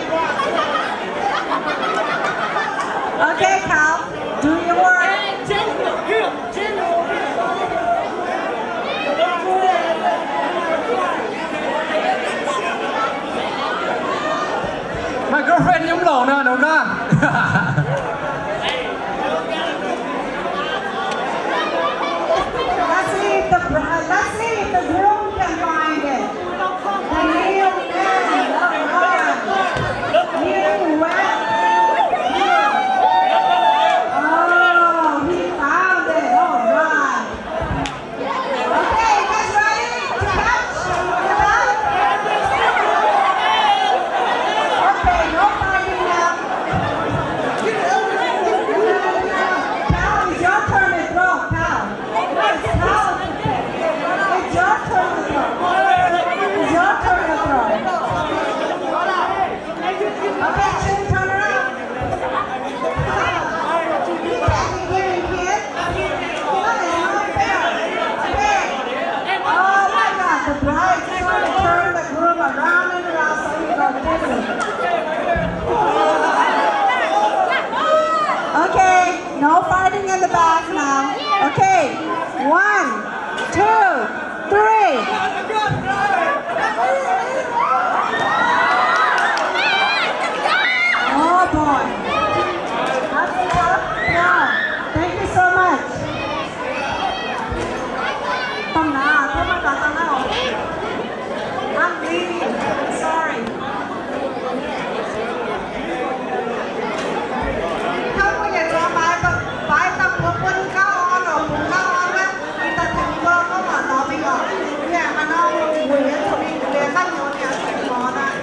Okay, Cal, do your work. My girlfriend yiem longx nor, nor gaax. Let's see if the, let's see if the groom can find it. The new man, all right. New man. Oh, he found it. All right. Okay, you guys ready to catch the ball? Okay, no fighting now. Cal, it's your turn to throw, Cal. It's Cal's turn. It's your turn to throw. It's your turn to throw. Okay, Chin, turn around. You can't be giving kids. That is not fair. Okay. Oh my God, the bride trying to turn the groom around and around so he goes dizzy. Okay, no fighting in the back now. Okay, one, two, three. Oh boy. That's enough. Yeah. Thank you so much. Tâm nà, tâm nà, tâm nà. I'm leaving. Sorry. Hnangv mbuo yietc zuangx maaiz, maaiz daaih bun gauh orn oc, bun gauh orn wuov, ninh daaih tengx mbuo gorngv waac lorz mingh oc. Ninh aeqv, haaix nor weic zuqc mingh liuz ganh nyouz ninh aeqv, tengx lorz naaic,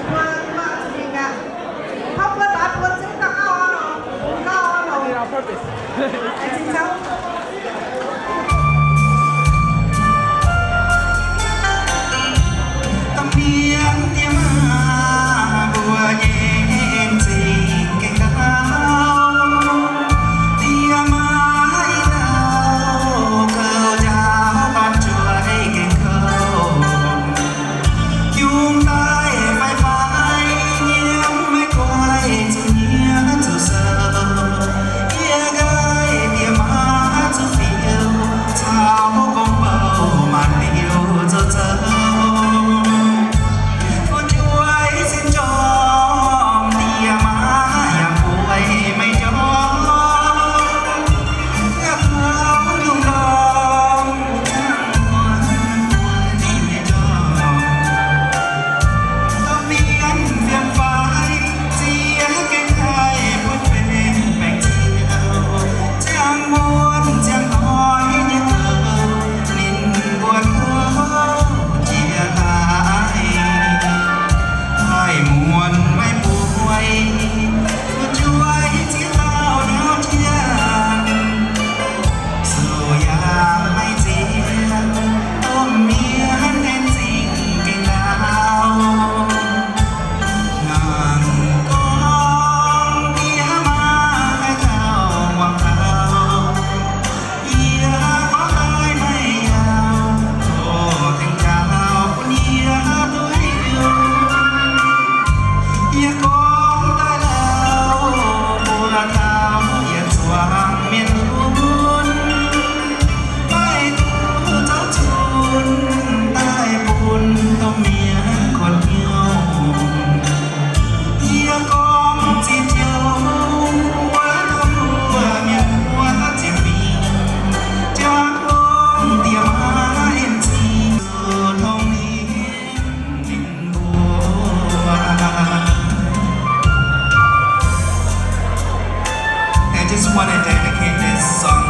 mbuo mv zuqc mingh aqv. Hnangv mbuo daaih bun zingv daaih gauh orn oc, bun gauh orn oc. Laengz zingh caux. Da'mienh diex maac mbuo nyei en zingh gengh ndau. Diex maac yie ndau, kouv njaaux dorn jueiv gengh kouv. Yungz daaih fai fai nyiemv maiv guai zuqc nyiex zuqc sou. Yie nqaih diex maac zuqc fiou caux gong bouh maanc liuz zoux zoux. Fu'jueiv sin jorm, diex maac yaac bueix maiv jorm. Yaac taux lungh ndorm, ziangh muonz bueix maiv jorm. Domh mienh fiem faix ziex gengh haih bun benx baengc ziouv. Ziangh muonz ziangh hnoi nyei douz, ninh mbuo kouv jiex daaih. Haih muonz maiv bueix, fu'jueiv ziex dauh nyaauv jienv, zuqc yaac maiv ziex, domh mienh en zingh gengh ndau. Nangc gorngv diex maac haaix dauh muangx taux, yie gorngv daaih maiv yaauc, tov tengx njaaux bun yie duqv hiuv. Yie gorngv daaih lauh, mbuo taux yietc zuangx mienh lunx, maiv duqv zorqv zunh daaih bun domh mienh kuonx hnyouv. Yie gorngv ziqc joux wuov, tov mbuo mienh muoz ziepc fingx jangx gorngv diex maac en zingh tongx ninh mbuo. I just want to dedicate this song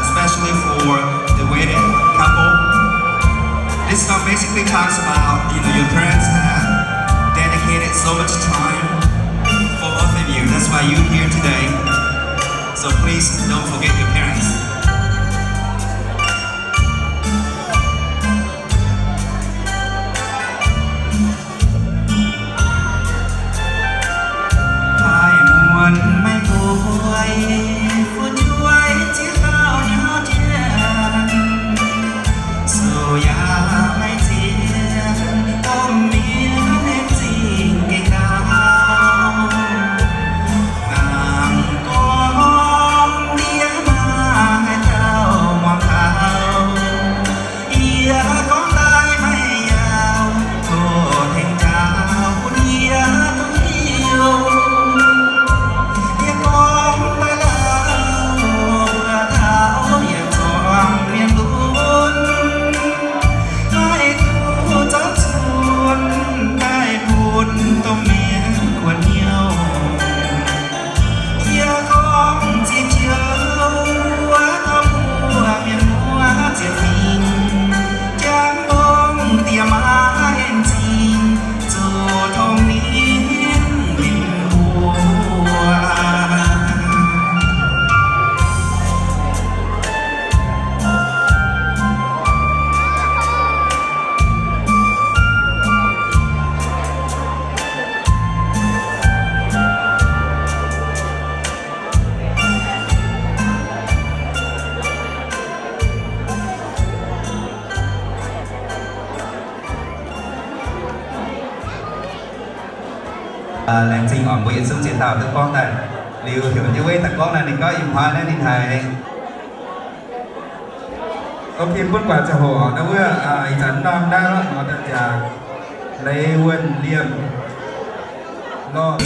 especially for the wedding couple. This song basically talks about, you know, your parents have dedicated so much time for both of you. That's Are you here today? So please don't forget your parents. Laengz zingh oc, mbuo yietc zungv ziex dauh duqv gorngv daaih. Liuz heuc nyei weiv daaih gorngv naaiv, ninh gorngv ih hnoi naaiv ninh haiz Ok, butv guaax ziangh hoc naaiv wuov, ih zanc norm naaiv lorqc, nor daaih jaax leiz wuonh liemh lorh.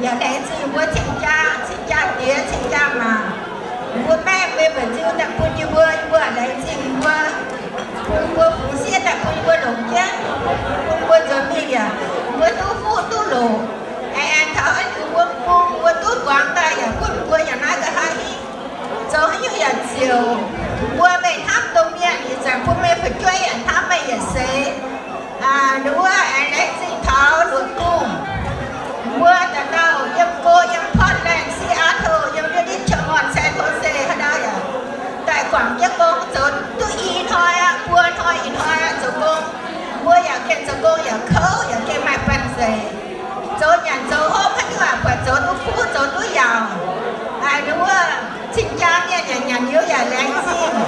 Yaac laengz zingh mbuo cing-jaa, cing-jaa diex, cing-jaa maac. Mbuo maeqv mbuo mba'nziu daaih bun yie mbuo, yie mbuo laengz zingh mbuo, bun mbuo fungx sieqv daaih bun yie mbuo longc jienv, bun mbuo nzuonx mingh yaac mbuo duqv fuqv duqv loc. Aengx aengx taux mbuo bung mbuo duqv muangx daaih yaac bun mbuo yaac naaiv nqa'haav hingh zoux haaix nyungc yaac ziouc. Mbuo meih hnamv domh mienh, ih zanc bun meih fu'jueiv yaac hnamv meih yietc seix. Nduov aengx laengz zingh taux Luoqc Bung. Mbuo dauh dauh yiem go yiem Portland, Seattle, yiem British Columbia, San Jose haaix ndau yaac daaih guangc jienv gong zoux duqv i hnoi aqv, buo hnoi ih hnoi aqv zoux gong. Mbuo yaac gengh zoux gong yaac kouv, yaac gengh maaih banh zeic. Zoux nyanc zoux hopv haaix nyungc aac, buatc zoux duqv fuqv zoux duqv yaauc. Aa, nduov cing-jaa mienh yaac nyanc liuz yaac laengz zingh.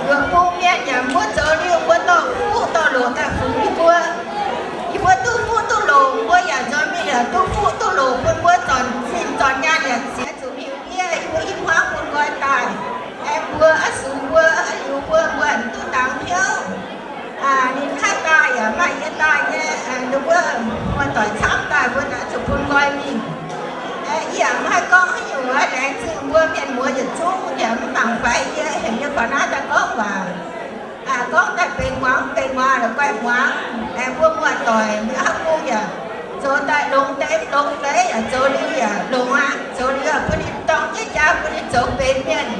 Luoqc bung mienh yaac mbuo zoux liuz mbuo dorh fuqv dorh loc daaih fungx yie mbuo. Yie mbuo duqv fuqv duqv loc, mbuo yaac nzuonx mingh yaac duqv fuqv duqv loc bun mbuo zornc zinh zornc nyaanh yaac ziex zuqc miuc-ndiev yie mbuo i hmuangv bun nqoi daaih. Aengx mbuo oix sux mbuo, oix liuz mbuo, mbuo duqv dangx hnyouv. Ninh haaix daaih yaac maaih yie daaih nyei, nduov muoz-doic camv daaih mbuo naaiv zuqc bun nqoi mingh. Yie yaac maiv haih gorngv haaix nyungc, laengz zingh mbuo mienh muoz yietc zungv yaac mv mangc faix yie, heuc yie faaux naaiv daaih gorngv waac. Gorngv daaih benx muangx benx muangx, la'guaih muangx. Aengx mbuo muoz-doic mbuo haav bung yaac zoux daaih longx deix mv longx deix yaac zoux liuz yaac longx aqv. Zoux liuz bun ninh dorng jienv jaa, bun ninh zoux benx mienh,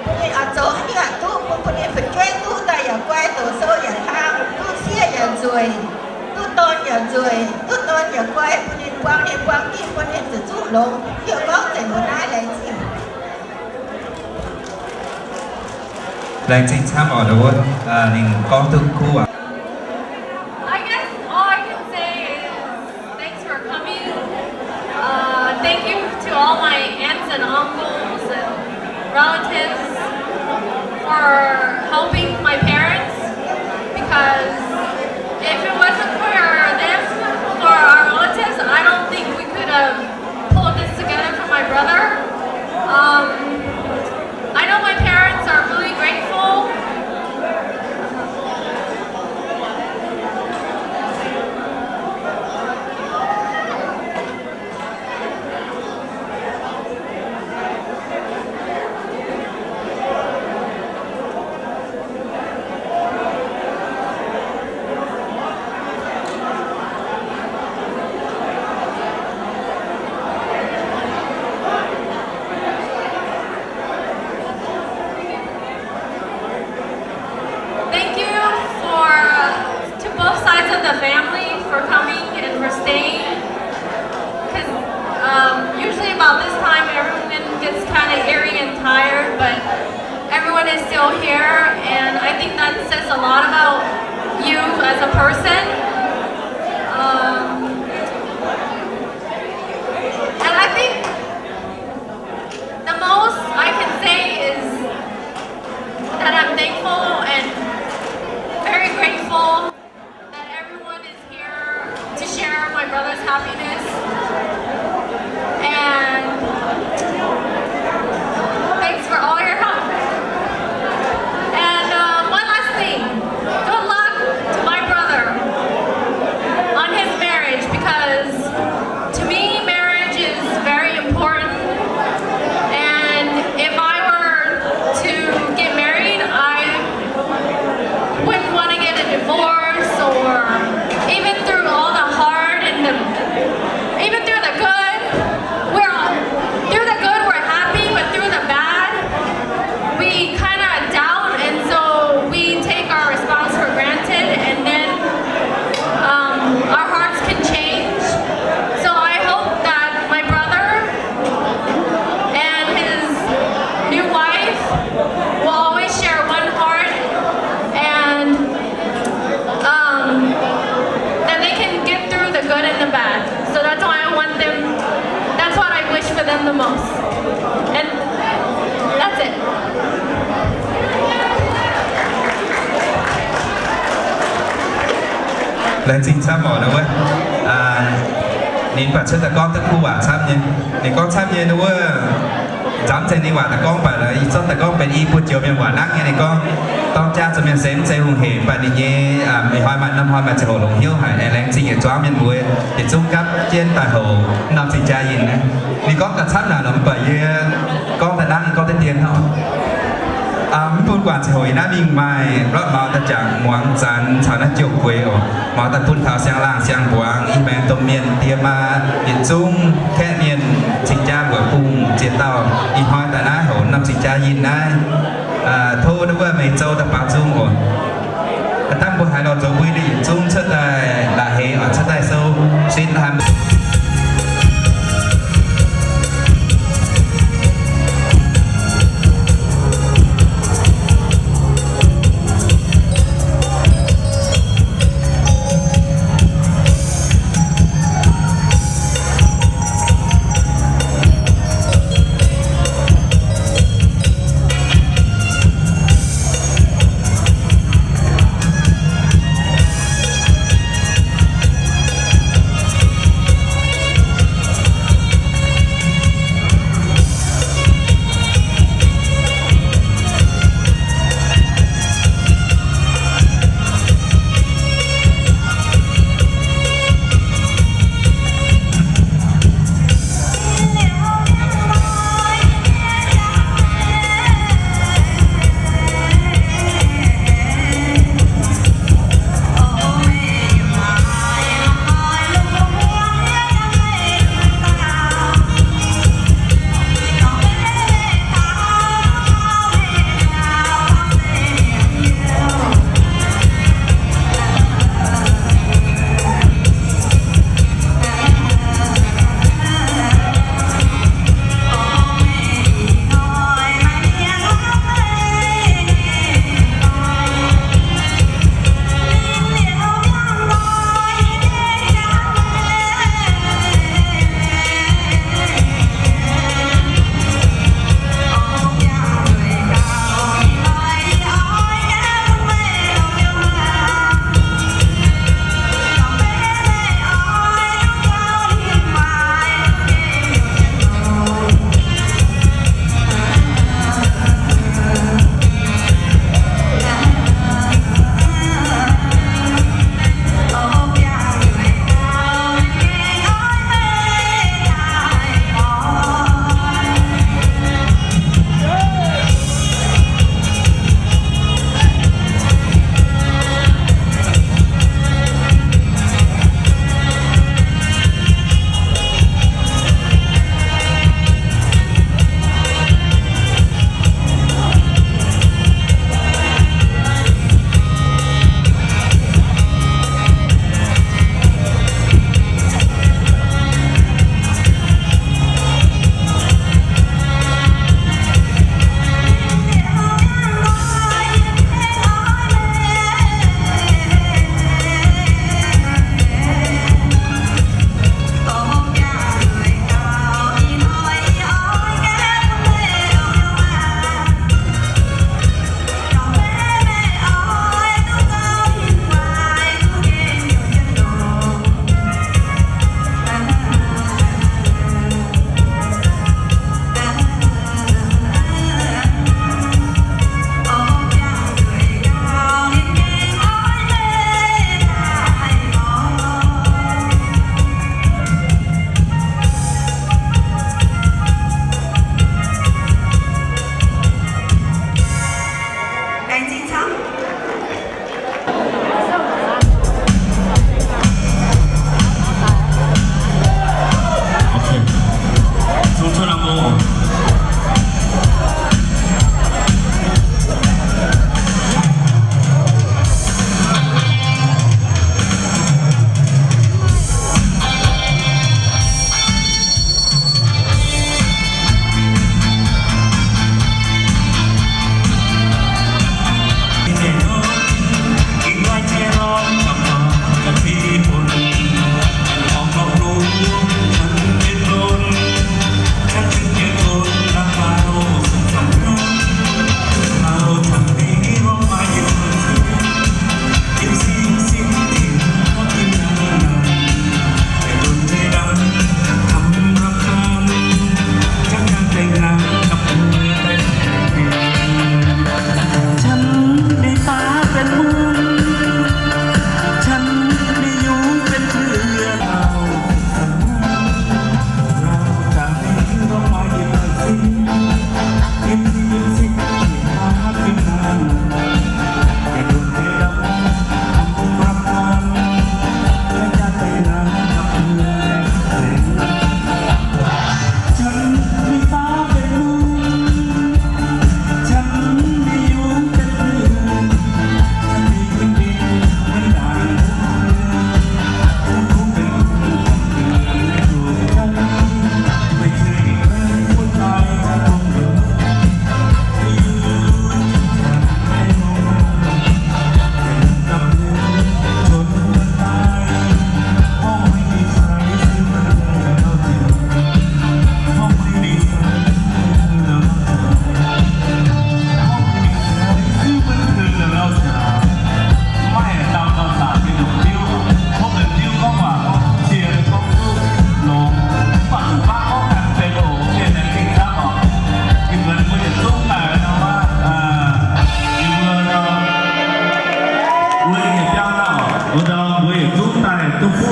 bun ninh oix zoux haaix nyungc yaac duqv, bun bun ninh fu'jueiv duqv daaih yaac guai, doqc sou yaac hnangv, duqv sieqv yaac nzueic, duqv dorn yaac nzueic, duqv dorn yaac guai, bun ninh buang ninh buang gitv, bun ninh zuqc zuqv longx. Yie gorngv nzengc mbuo naaiv laengz zingh. Laengz zingh camv oc, nduov ninh gorngv duqv kuv aqv. I guess all I can say is thanks for coming. Uh, thank you to all my aunts and uncles and relatives for helping my parents, because if it wasn't for them, for our relatives, I don't think we could have pulled this together for my brother. Um, I know my parents are really grateful. Thank you for, uh, to both sides of the family for coming and for staying. 'Cause, um, usually about this time, everyone gets kinda eerie and tired, but everyone is still here, and I think that says a lot about you as a person. Um, and I think the most I can say is that I'm thankful and very grateful that everyone is here to share my brother's happiness. And thanks for all your help. And, uh, one last thing. Good luck to my brother on his marriage, because to me, marriage is very important. And if I were to get married, I wouldn't want to get a divorce, or even through all the hard and the, even through the good, we're all, through the good we're happy, but through the bad, we kind of doubt, and so we take our response for granted, and then, um, our hearts can change. So I hope that my brother and his new wife will always share one heart, and, um, that they can get through the good and the bad. So that's why I want them, that's what I wish for them the most. And that's it. Laengz zingh camv oc, ninh wuov. Ninh baac cuotv daaih gorngv duqv kuv waac camv nyei. Ninh gorngv camv nyei, ninh wuov. Nzamv zeiz ninh waac daaih gorngv baac, ih zanc daaih gorngv benx i buo joux mienh waac nangv nyei, ninh gorngv. Dorng jaa zuqc mienh seix mv zeiz hungh hec, mv baac ninh nyei ih hnoi maaih norm hnoi maaih ziangh hoc longc hnyouv haic, aengx laengz zingh yietc zuangx mienh mbuo yietc zungv gapv jienv daaih hoc norm cing-jaa yinh naaiv. Ninh gorngv gauh camv naaic lorqc, mv baac yie gorngv daaih naaiv gorngv deix dien hnangv. Mv bun guangc ziangh hoc yie naaiv mingh maaih lorqc, maux daaih jangx muangx zanx caux naaiv jouh gueix oc, maux daaih bun taux siang laangh siang mbuangz, ih maengx domh mienh diex maa yietc zungv kaeqv mienh cing-jaa mbuoqc bung ziex dauh ih hnoi daaih naaiv hoc norm cing-jaa yinh naaiv. Tov wuov meih zoux daaih baaux nzung oc. Dangh mbuo haaix lorz zoux mbui ninh yietc zungv cuotv daaih la'heix oc, cuotv daaih sou sin haic.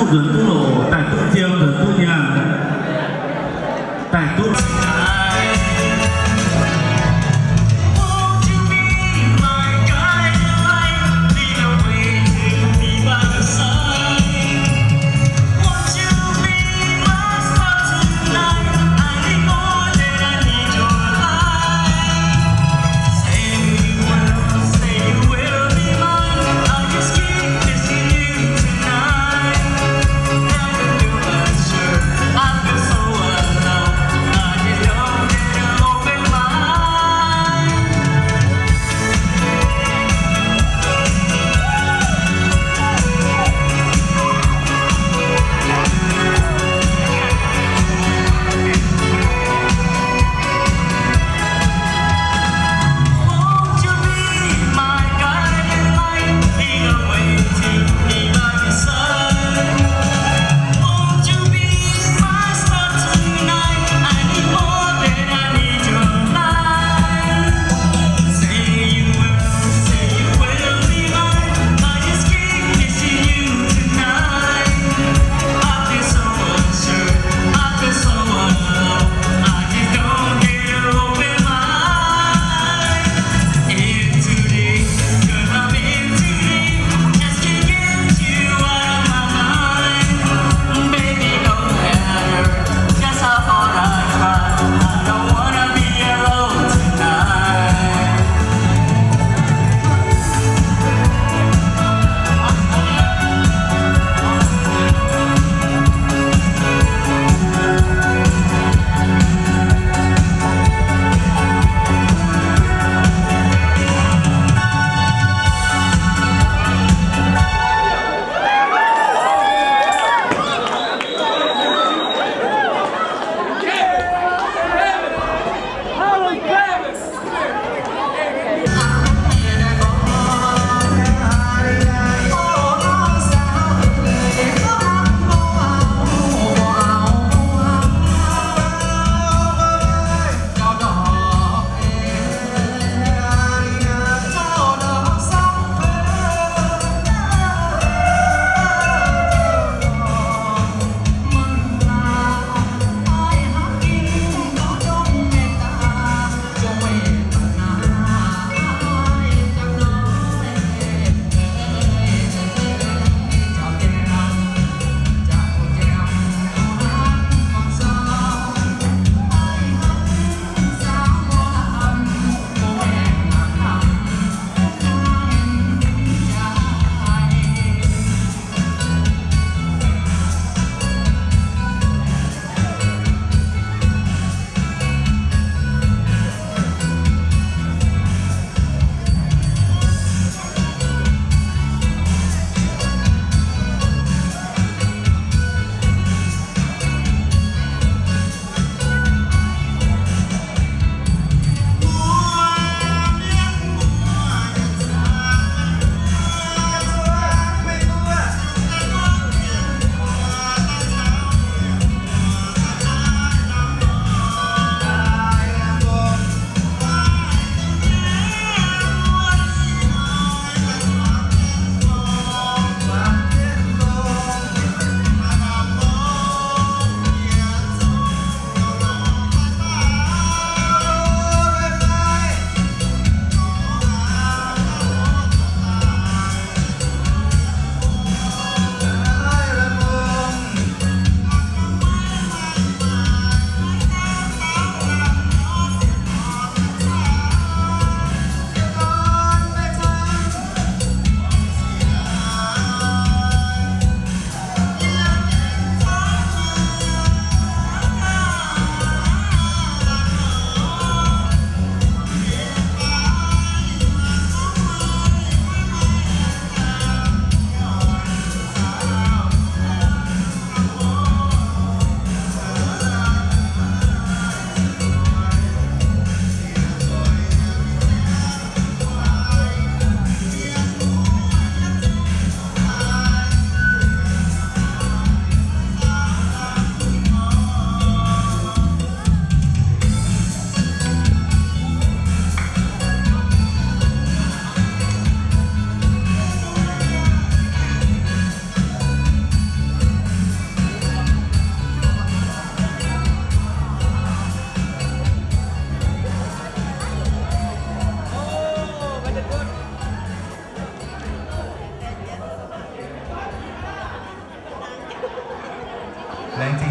Nzuonx duqv loc, daaih duqv ziou, nzuonx duqv nyaanh, daaih duqv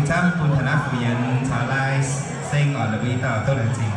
Camv bun taux naaiv Fu Yienx caux Lai Seng oc, ninh mbuo i dauh duqv laengz zingh.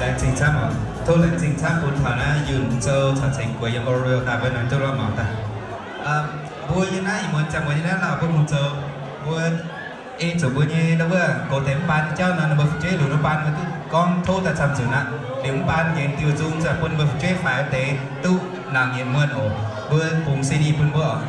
Laengz zingh camv oc. Tov laengz zingh camv bun taux naaiv Yunh Zou caux Ceng Gueix yiem Oreo daaih wuov naaiv duqv lorqc mangc daaih. Mbuo yiem naaiv ih muonz ziangh muonz yiem naaiv lauh mbuo hungh zoux, mbuo ei zuqc mbuo nyei wuov gox deix mv baan nyei jauv nor, ninh mbuo fu'jueiv lunx mv baan mbuo duqv gorngv tov daaih camv nzunc aqv. Liuz mv baan yienx diuh nzung zaqc bun ninh mbuo fu'jueiv faix deix duqv nangc yienc muonh oc. Mbuo bungx C D bun mbuo oc.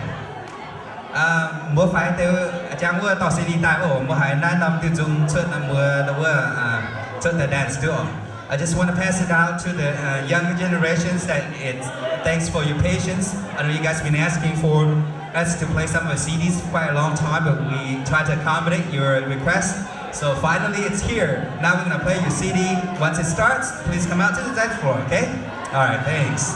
Mbuo faix deix jangx wuov dorh C D daaih oc. Mbuo haiz naaiv norm diuh nzung cuotv nor mbuo wuov cuotv daaih dance duqv oc. I just want to pass it out to the uh, younger generations that it's thanks for your patience. I know you guys been asking for us to play some of the C Ds for quite a long time, but we try to accommodate your request. So finally, it's here. Now we're gonna play your C D. Once it starts, please come out to the dance floor, okay? All right, thanks.